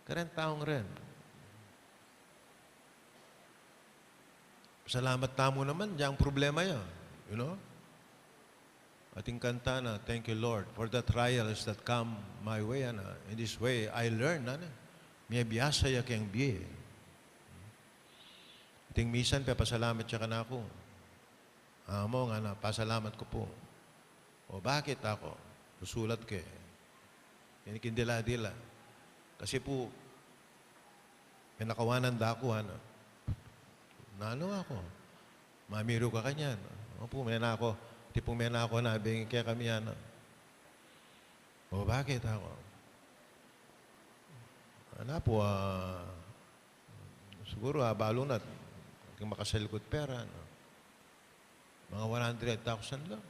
Karen taung ren. Pasalamat tamu naman, yang problema ya, you know? Ating kanta na, "Thank you, Lord, for the trials that come my way, ana. In this way, I learn," ana. Miyabiasa ya keng bie. Ating misan, pepasalamat ya kanaku. Among, ana, pasalamat ku pu. O bakit aku? Susulat ke. Ini king dila-dila. Kasi pu, penakawanan da ku, ana. Nanu aku? Mamiru ka kanyan. Opu, mena ku, tipung mena ku na, bengi kekami, ana. O bakit aku? Ana pu, ah, siguru, ah, balu na, ating makasalikut pera, no? Mga one hundred thousand lang.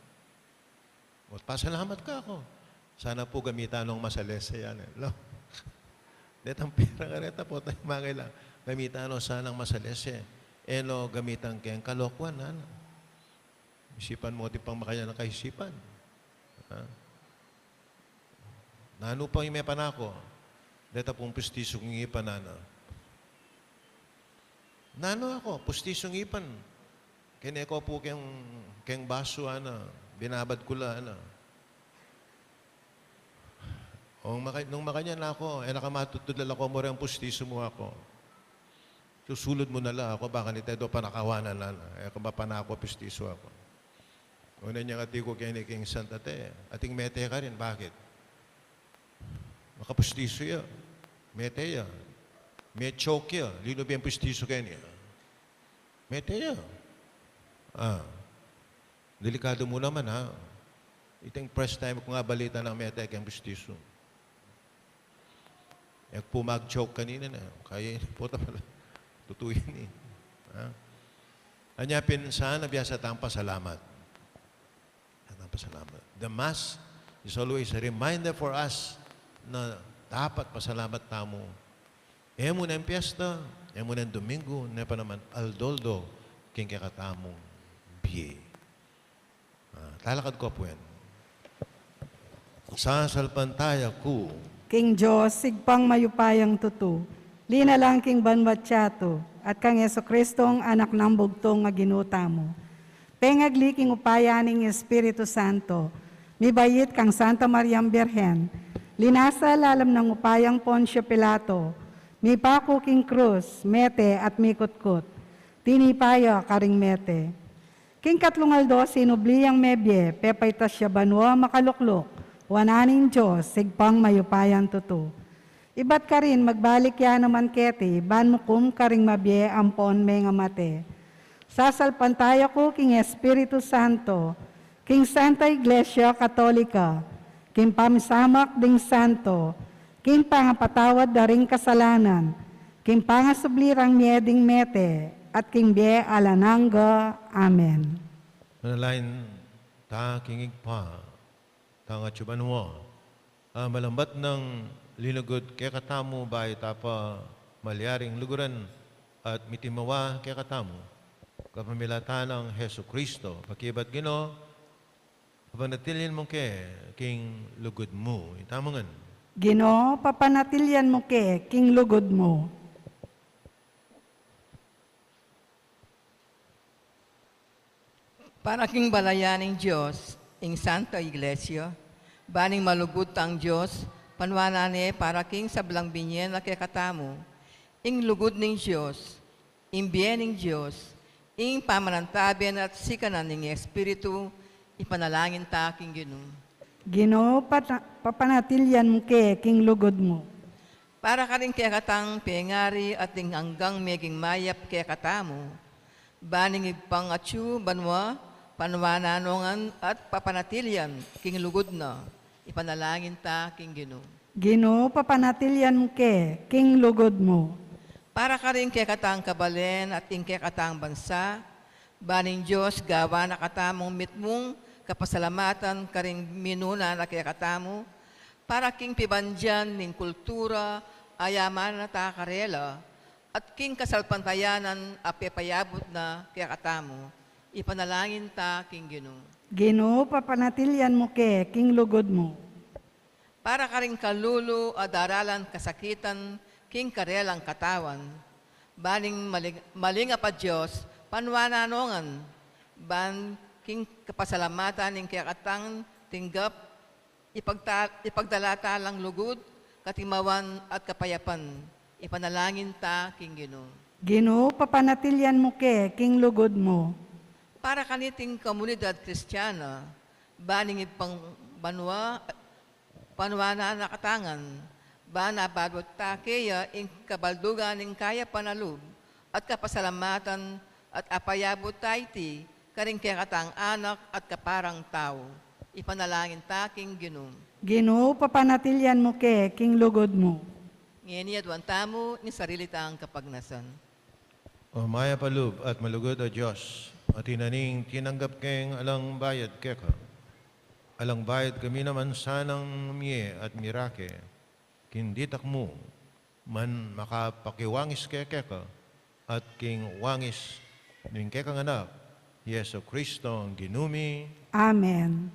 O, pasalamat kaku. Sana pu gamitan nong masalese yan, e. Lo. Detang pera kareta pu, tayo mangailangan. Gamitan no sanang masalese. E no gamitan keng kalokuan, ana. Isipan mu atin pang makanyan a kaisipan. Ha? Nanu pa ing mepanako? Deta pung pustisu king ipan, ana. Nanu aku? Pustisu king ipan. Kene ku pu keng, keng basu, ana. Binabad ku la, ana. O, maka-, nung makanyan aku, e na ka matutudlal aku, mureng pustisu mu aku. Susulud mu na la aku, baka nita do panakawanan, ana. E ku mapanako, pustisu aku. Una niyang ati ku keni king Santa Te, ating mete ka rin, bakit? Kapustisu ya. Mete ya. Me-choke ya. Linub yang pustisu keni. Mete ya. Ah. Delikadu mu naman, ha? Iting first time kung abalita nang mete keng pustisu. E ku pu mag-choke kanina na. Kaya ini, puta pala. Tutu ini. Ha? Anya pin sana, biasa tang pasalamat. Sana pasalamat. The Mass is always a reminder for us na dapat pasalamat tamu. E mu neng piyesta, e mu neng Domingo, ne pa naman aldo-aldo king kekatamung bie. Ah, talakad ku pu yan. Sasalpantaya ku king Dios, Ibpang mayupayang tutu, linalang king banua't yatu, at kang Jesucristong Anak nang bugtung a Ginu tamu. Pengagli king upaya ning Espiritu Santo, mibait kang Santa Mariang Birhen, linasa lalam nang upayang Poncio Pilato, mipaku king krus, mete at mikutkut. Tinipa ya karing mete. King katlung aldo sinubli yang mebie, pepaitas ya banua makalukluk wanan ning Dios, Ibpang mayupayang tutu. Ibat karin magbalik ya naman keti, ban mukum karing mabie ampon mengamate. Sasalpantaya ku king Espiritu Santo, king Santa Iglesia Katolika, king pamisamak ding santo, king pangapatawad da ring kasalanan, king pangasubli rang mie ding mete, at king bie alang angga. Amen. Manalangin ta king Ibpa tang atsu banua, a malambat nang linugud kekatamu, bayu ta pa malyaring luguran at mitimawa kekatamu. Kapamilatan nang Jesucristo, pakibat Ginu, papanatilian mu ke king lugud mu. Itamu ngan. Ginu, papanatilian mu ke king lugud mu. Para king balayan ning Dios, ing Santa Iglesia, ban ing malugud tang Dios, panuanan ne para king sablang binye na kekatamu, ing lugud ning Dios, ing bie ning Dios, ing pamanantabe na at sikanan ning Espiritu, ipanalangin ta king Ginu. Ginu, pata-, papanatilian mu ke king lugud mu. Para karing kekatang pengari at ding anggang meging mayap kekatamu, ban ing Ibpang atsu banua, panuanan no ngan at papanatilian king lugud na, ipanalangin ta king Ginu. Ginu, papanatilian mu ke king lugud mu. Para karing kekatang kabalen at ing kekatang bansa, ban ing Dios gawan na katamung mitmung kapasalamatan karing minuna na kekatamu, para king pibandian ning kultura a yaman na ta karela, at king kasalpantayanan a pepayabut na kekatamu, ipanalangin ta king Ginu. Ginu, papanatilian mu ke king lugud mu. Para karing kalulu a daralan kasakitan king karelang katawan, ban ing maling-, malingap a Dios, panuanan no ngan, ban king kapasalamatan ning kekatang tinggap, ipagta-, ipagdala ta lang lugud, katimawan at kapayapan, ipanalangin ta king Ginu. Ginu, papanatilian mu ke king lugud mu. Para kaniting komunidad Kristiana, ban ing Ibpang banua, panuanan na kata ngan, ban abadut ta keya ing kabaldugan ning kayapan a lub at kapasalamatan, at apayabut ta iti karing kekatang anak at kaparang tau. Ipanalangin ta king Ginu. Ginu, papanatilian mu ke king lugud mu. Ngeni aduan tamu ing sarili tang kapagnasan. O mayap a lub at malugud a Dios, atin na ning tinanggap keng alang bayad keka, alang bayad kami naman sanang mie at mirake, king ditak mu man makapakiwangis ke keka, at king wangis ning kekang Anak, Jesucristo a Ginu mi. Amen.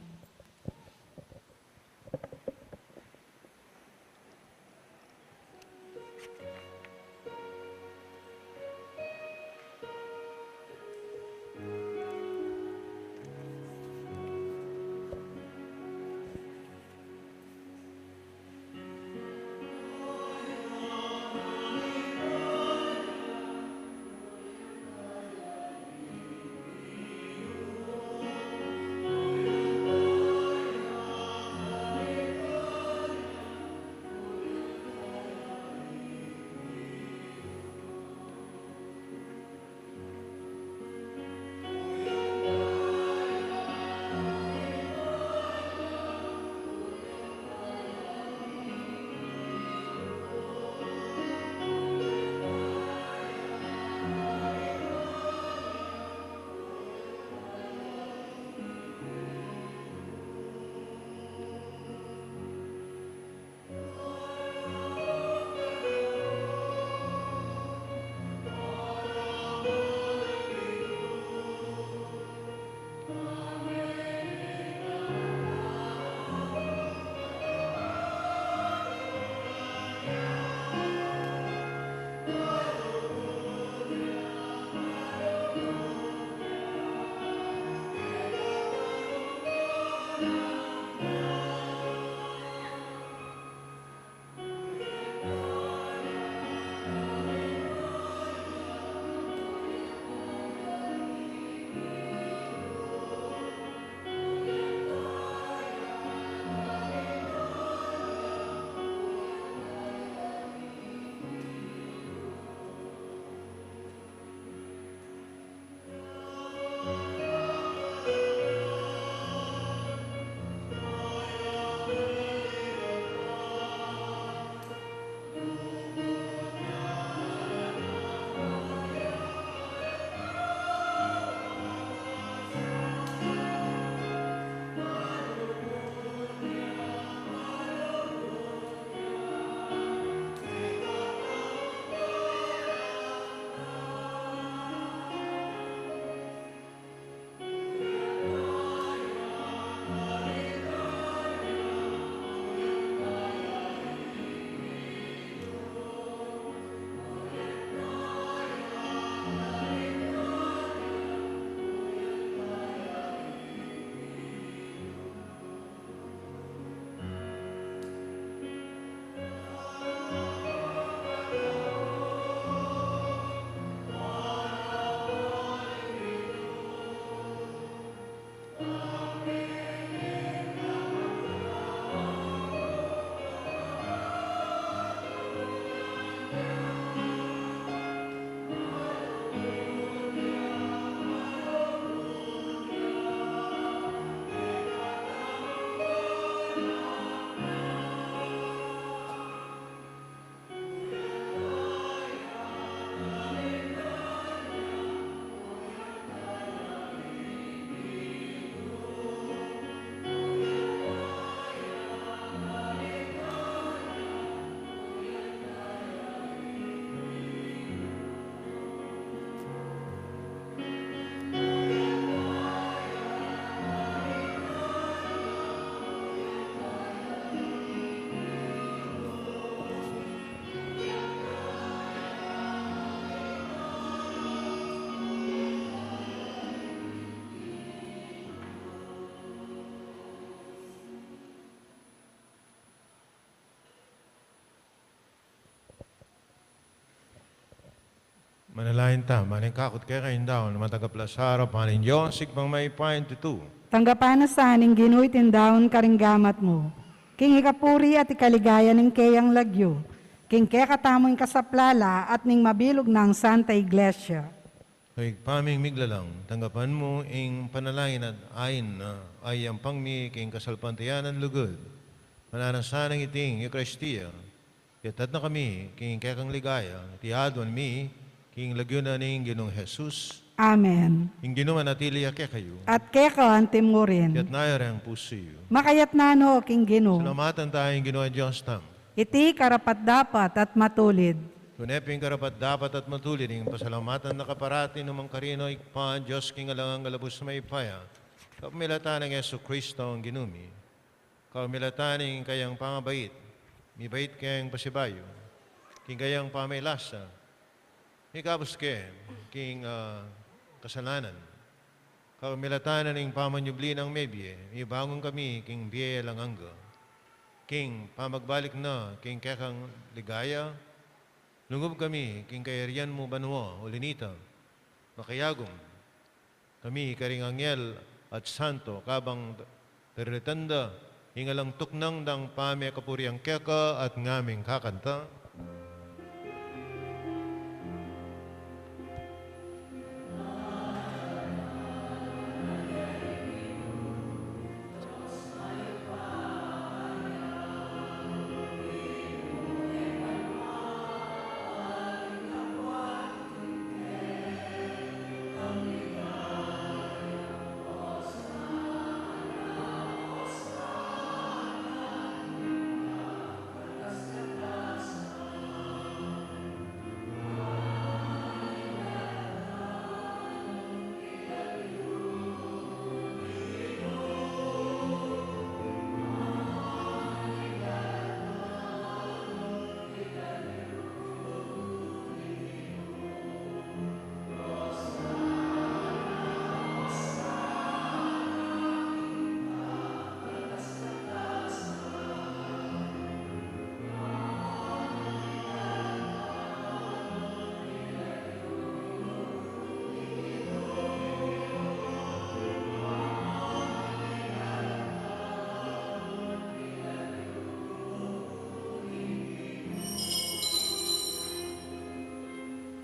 Manalangin ta. Maningkakut keka ing daun a matagap la sa arapan ning Dios, Ibpang mayupayang tutu. Tanggapan na sa ning Ginu iting daun karing gamat mu, king ikapuri at ikaligaya ning keyang lagyu, king kekatamung kasaplalan at ning mabilug nang Santa Iglesia. O Ibpa ming miglalang, tanggapan mu ing panalangin at ain na ayampang mi king kasalpantayanan lugud. Mananu na sanang iting Eukaristia, iyatas na kami king kekang ligaya, iti aduan mi king lagyu na ning Ginung Jesus. Amen. Ing Ginu manatili ya kekayu. At keka antimurin. Iyatas yu reng pusu yu. Makayatas na no king Ginu. Salamatan taya ing Ginung Dios tamu. Iti karapat-dapat at matulid. Tune pin karapat-dapat at matulid ing pasalamatan da ka parati, nu man karin, O Ibpa, Dios king alang angga, lubus mayupaya, kapamilatan nang Jesucristo ing Ginu mi. Kapamilatan ning kayang pamabait, mibait keng pasibayu, king kayang pamaylasa, mikabus ke king, ah, kasalanan. Kapamilatan na ning pamanyubli nang mebie, mibangun kami king bie alang angga. King pamagbalik na king kekang ligaya, lungub kami king kayarian mu banua, uli nita, makayagum kami karing anghel at santo, kabang darilitan da ing alang tuknang dang pamikapurian keka at ngaming kakanta.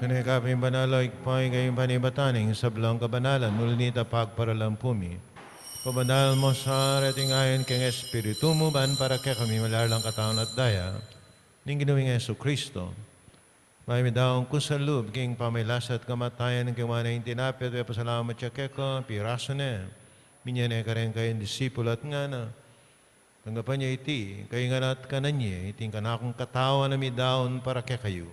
Tune ka pin banal, O Ibpa, ika ing panibatan ning sablang kabanalan, uli nita pagparalan pu mi. Pabanalan mu sa reting ayon king Espiritu mu, ban para kekami maging katawan at daya ning Ginu ming Jesucristo. Mayap mi daun kusang lub king pamaylasa at kamatayan, king wayna ing tinape at pepasalamat ya keka, pirasu ne, minie ne kareng kayang disipulu at ngana: Tanggapan ye iti, kayu ngan at kanan ye, iti ing kanakung katawan a midaun para kekayu.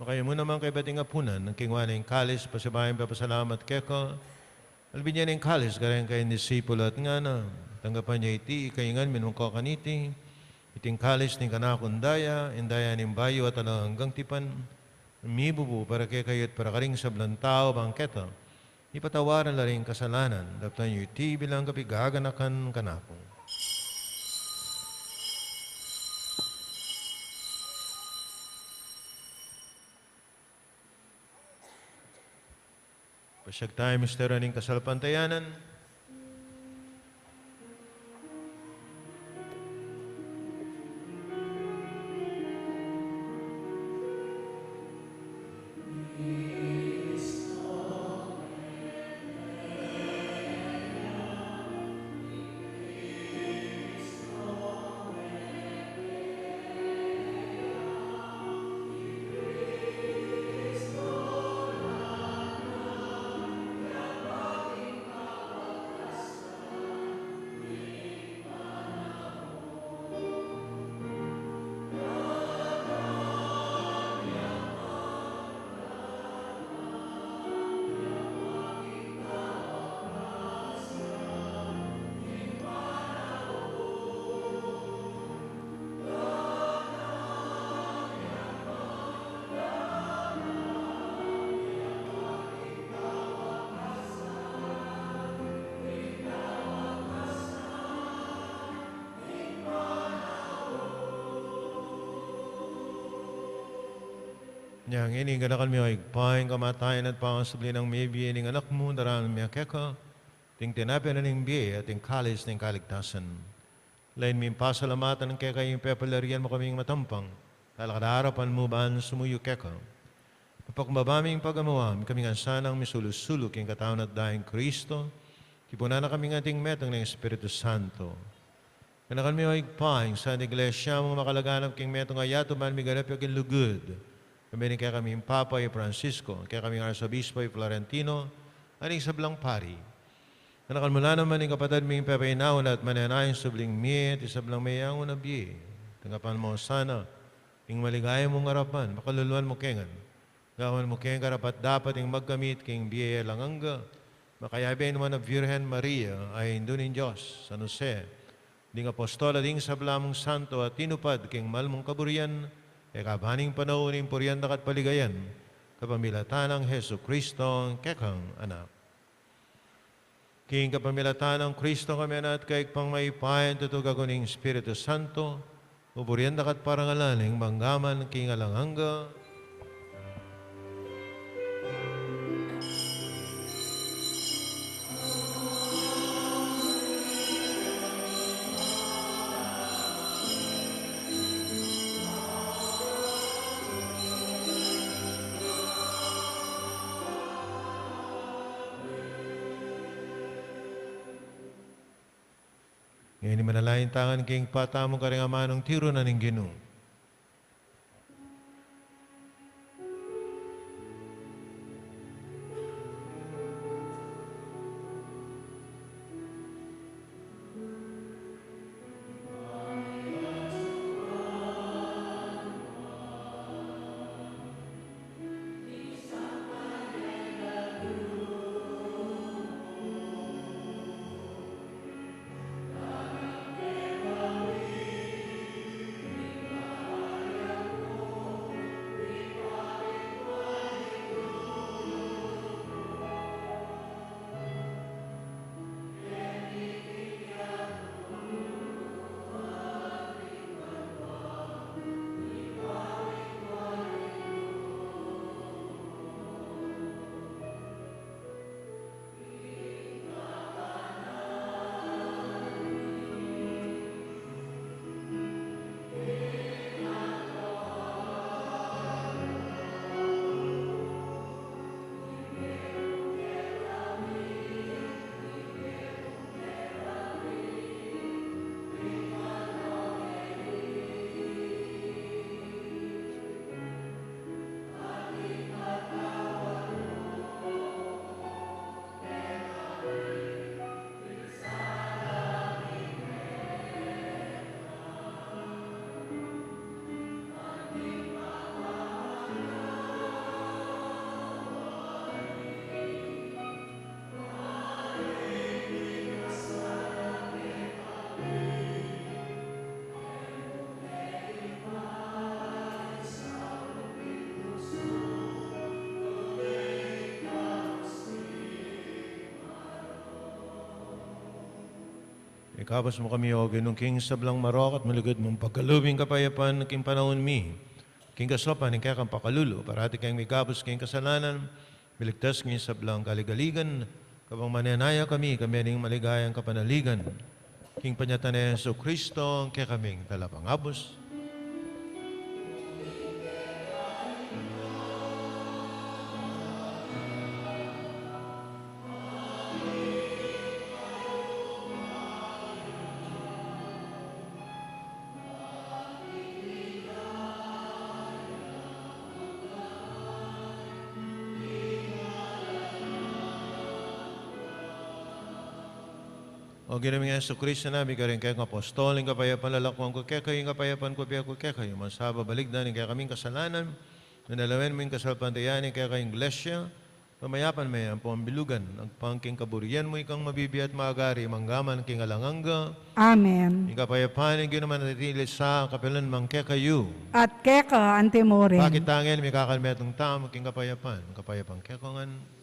Makayamu naman kaybat ing apunan, king wayna ing kalis, pasibayu yang pepasalamat keka, albi ne ing kalis kareng kayang disipulu at ngana: Tanggapan ye iti, kayu ngan minum ko kaniti, iti ing kalis ning kanakung daya, ing daya ning bayu at alang anggang tipan, mibubu para kekayu at para karing sablang tau, bang keta ipatawaran la ring kasalanan. Daptan yu iti bilang kapigaganakan kanaku. Pasiag taya ing misteryu ning kasalpantayanan. Ngeni, ganakan mi, o Ibpa, ing kamatayan at pangasubli nang mebie ning Anak mu, daraun mi keka iting tinape na ning bie at iting kalis ning kaligtasan. Lain ming pasalamatan keka ing pepalarian mu kaming matampang talakad king arapan mu ban sumuyu keka. Mapakbaba ming pagamuan, ikami ngan sanang misulu-sulu king katawan at daya nang Kristo, tipunan na kami ngan king metung ning Espiritu Santo. Ganakan mi, o Ibpa, ing Santa Iglesia mung makalaganap king metung a yatu ban miganap ya king lugud. Kami ning kekaming Papa i Francisco, kekaming Arsobispo i Florentino, at ing sablang pari. Ganakan mu la naman ing kapatad ming pepainawa na at manenaya king subling mie, at ing sablang meyangu na bie. Tanggapan mu sana ing maligaya mung arapan, pakaluluan mu ke ngan. Gawan mu keng karapat-dapat ing magkamit king bie alang angga, makayabe ning Nuan a Virgen Maria, a Indu ning Dios, San Jose, ding apostol at ding sabla mung santo a tinupad king mal mung kaburian, e kabang ing panaun ning purian da ka at paligayan, kapamilatan nang Jesucristo, kekang Anak. King kapamilatan nang Kristo kami na at keka, Ibpang mayupaya, tutu king aguning Espiritu Santo, pupurian da ka at parangalan ning mangga man king alang angga. Ngeni manalangin tamu ngan king patamu karing amanung tiru na ning Ginu. Ikabus mu kami, O Ginu, king sablang marok at malugud mung pagkalub ing kapayapan king panaun mi. King kasaupan ning kekang pakalulu, parati keng mikabus king kasalanan, miligtas king sablang kaligaligan, kabang manenaya kami, kami ning maligayang kapanaligan. King panyatang nang Jesucristo, kekaming talapangabus. O Ginu ming Jesucristo, sinabi mu karing kekang apostol, ing kapayapan lalakwan ku kekayu, ing kapayapan ku ibie ku kekayu. Masa babalikdan ing kekaming kasalanan, nune lawen mu ing kasalpantayanan ning kekang Iglesia, pamayapan me ampong bilugan, agpang king kaburian mu, ikang mabibie at magari, mangga man king alang angga. Amen. Ing kapayapan ning Ginu manatili sa kapilan man kekayu. At keka antimurin. Pakit tang mikakal metung tamu king kapayapan, kapayapan keka ngan.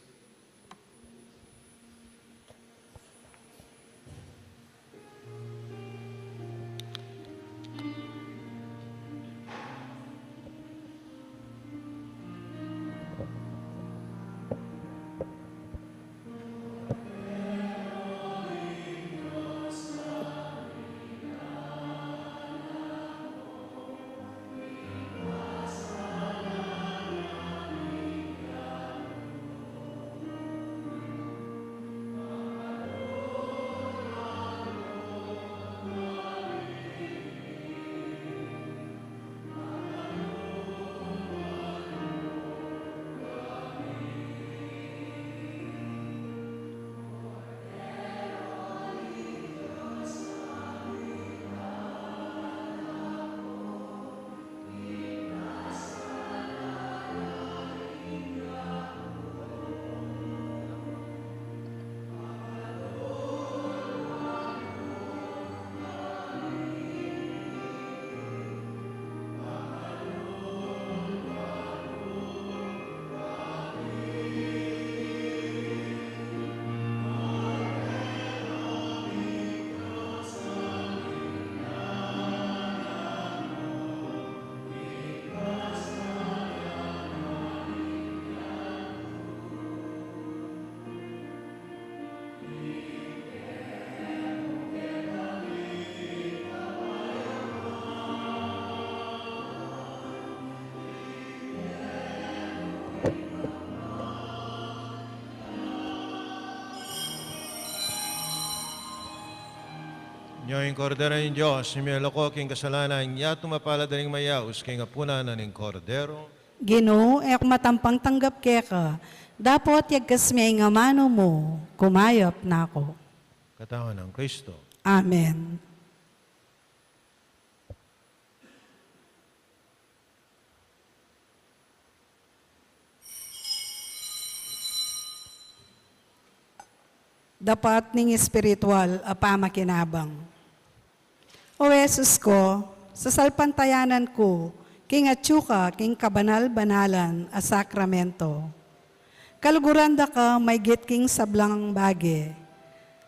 Ing Kordero ning Dios, ing milalako king kasalanan ning yatu. Mapalad a ring mayaus king apunan na ning Kordero. Ginu, e ku matampang tanggap keka, dapot yagkas me ing amanu mu, kumayap na ku. Katawan nang Kristo. Amen. Dapat ning espiritual a pamakinabang. O Jesus ku, sasalpantayanan ku king atyu ka king kabanal-banalan a sakramento. Kaluguran da ka maygit king sablang bage,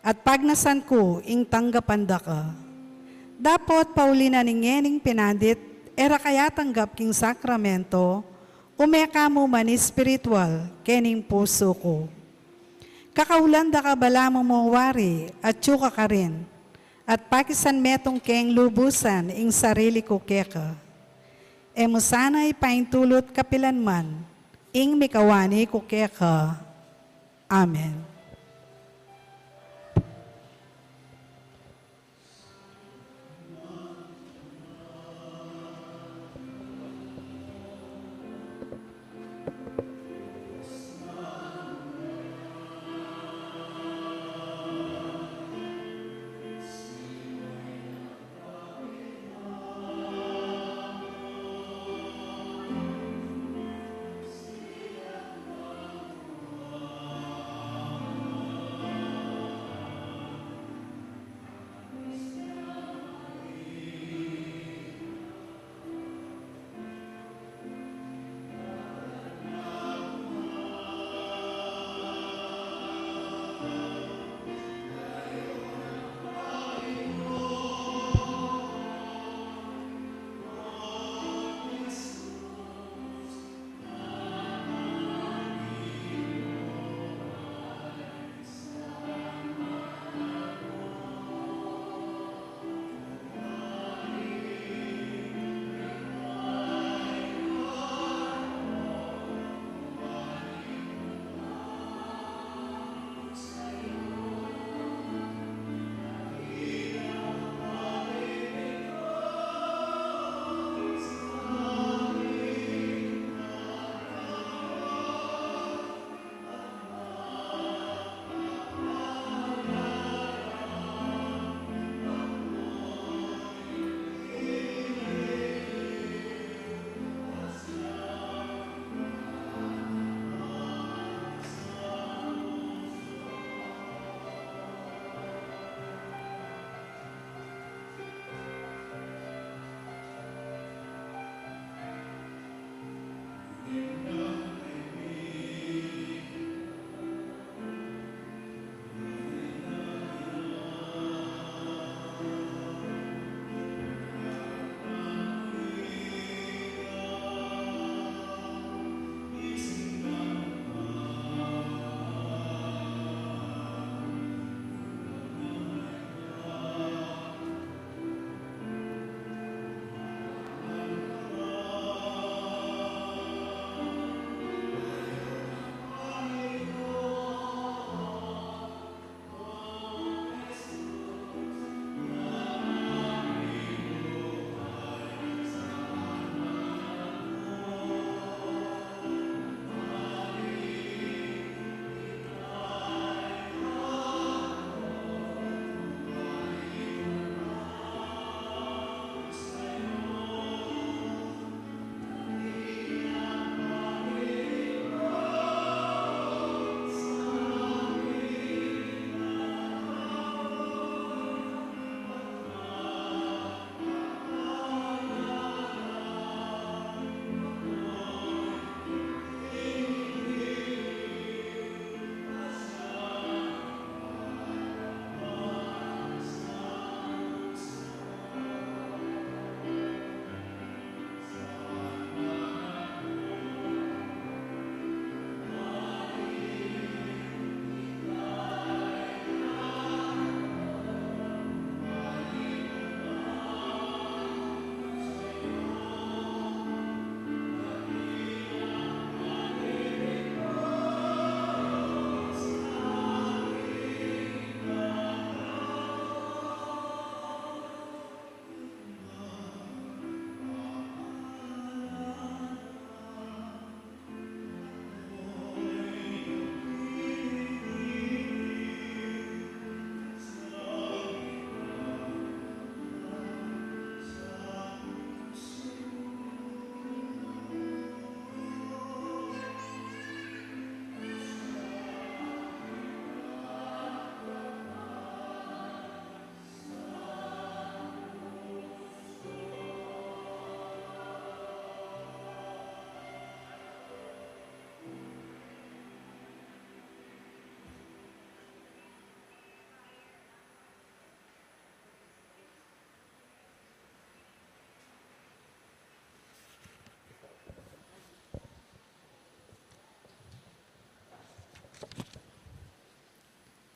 at pagnasan ku ing tanggapan da ka. Dapot pauli na ning ngening pinandit, e ra ka yatanggap king sakramento, ume ka mu man espiritual kening pusu ku. Kakaulan da ka balamu mung wari, atyu ka karin, at pakisanmetung keng lubusan ing sarili ku keka. E mu sana ipaintulut kapilan man ing mikawani ku keka. Amen.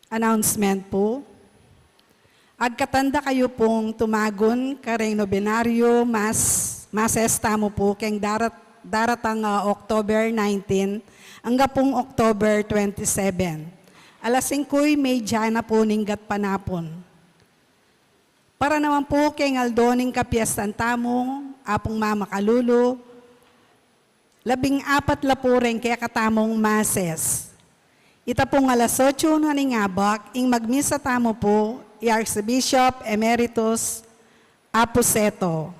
Announcement pu. Agkatan da kayu pung tumagun kareng nobenaryo mas, mases tamu pu keng darat-, daratang, ah, October nineteen angga pung October twenty-seven. Alas singku y medya na pu ning gatpanapun. Para naman pu keng aldo ning kapiestan tamu, Apung Mamakalulu, labing apat la pu reng kekatamung mases. Ita pung alas otso na ning abak, ing magmisa tamu pu, i Archbishop Emeritus Apu Seto.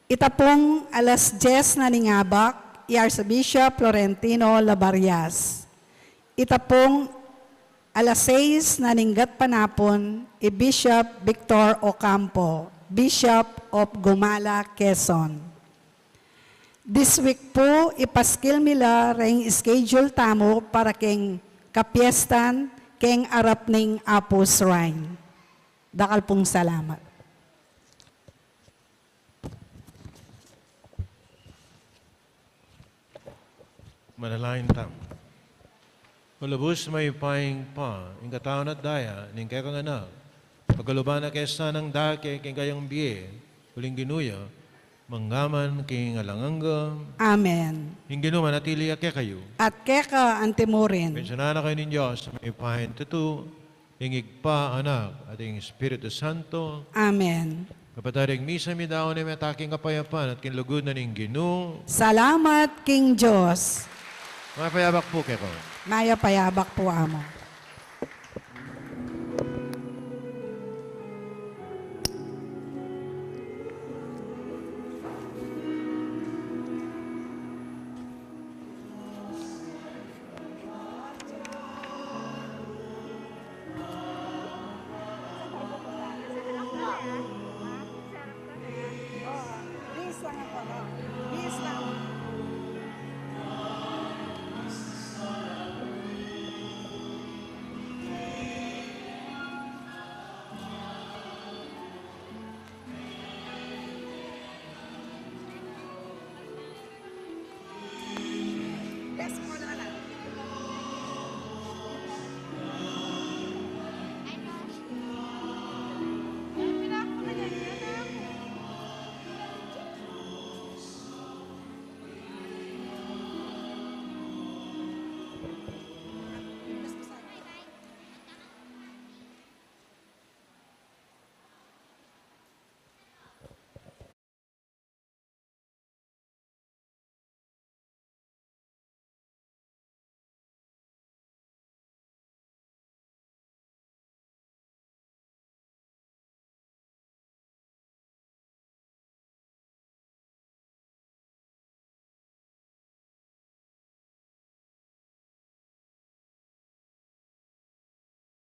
Ita pung alas dyes na ning abak, i Archbishop Florentino Labarias. Ita pung alas sais na ning gatpanapun, i Bishop Victor Ocampo, Bishop of Gumala, Quezon. This week pu, ipaskil mi la reng schedule tamu para keng kapiestan keng arap ning Apu Shrine. Dakal pung salamat. Manalangin tamu. O lubus mayupayang Ibpa, ing katawan at daya ning kekang Anak, pagkaluban na ke sana ing dake king kayang bie, uling Ginu ya, mangga man king alang angga. Amen. Ing Ginu manatili ya kekayu. At keka antimurin. Pensinan na kayu ning Dios, mayupayang tutu, ing Ibpa, Anak, at ing Espiritu Santo. Amen. Kapatad, ing misa midaun na king kapayapan at king lugud na ning Ginu. Salamat king Dios. Mayap a abak pu kekayu. Mayap a abak pu, Amo.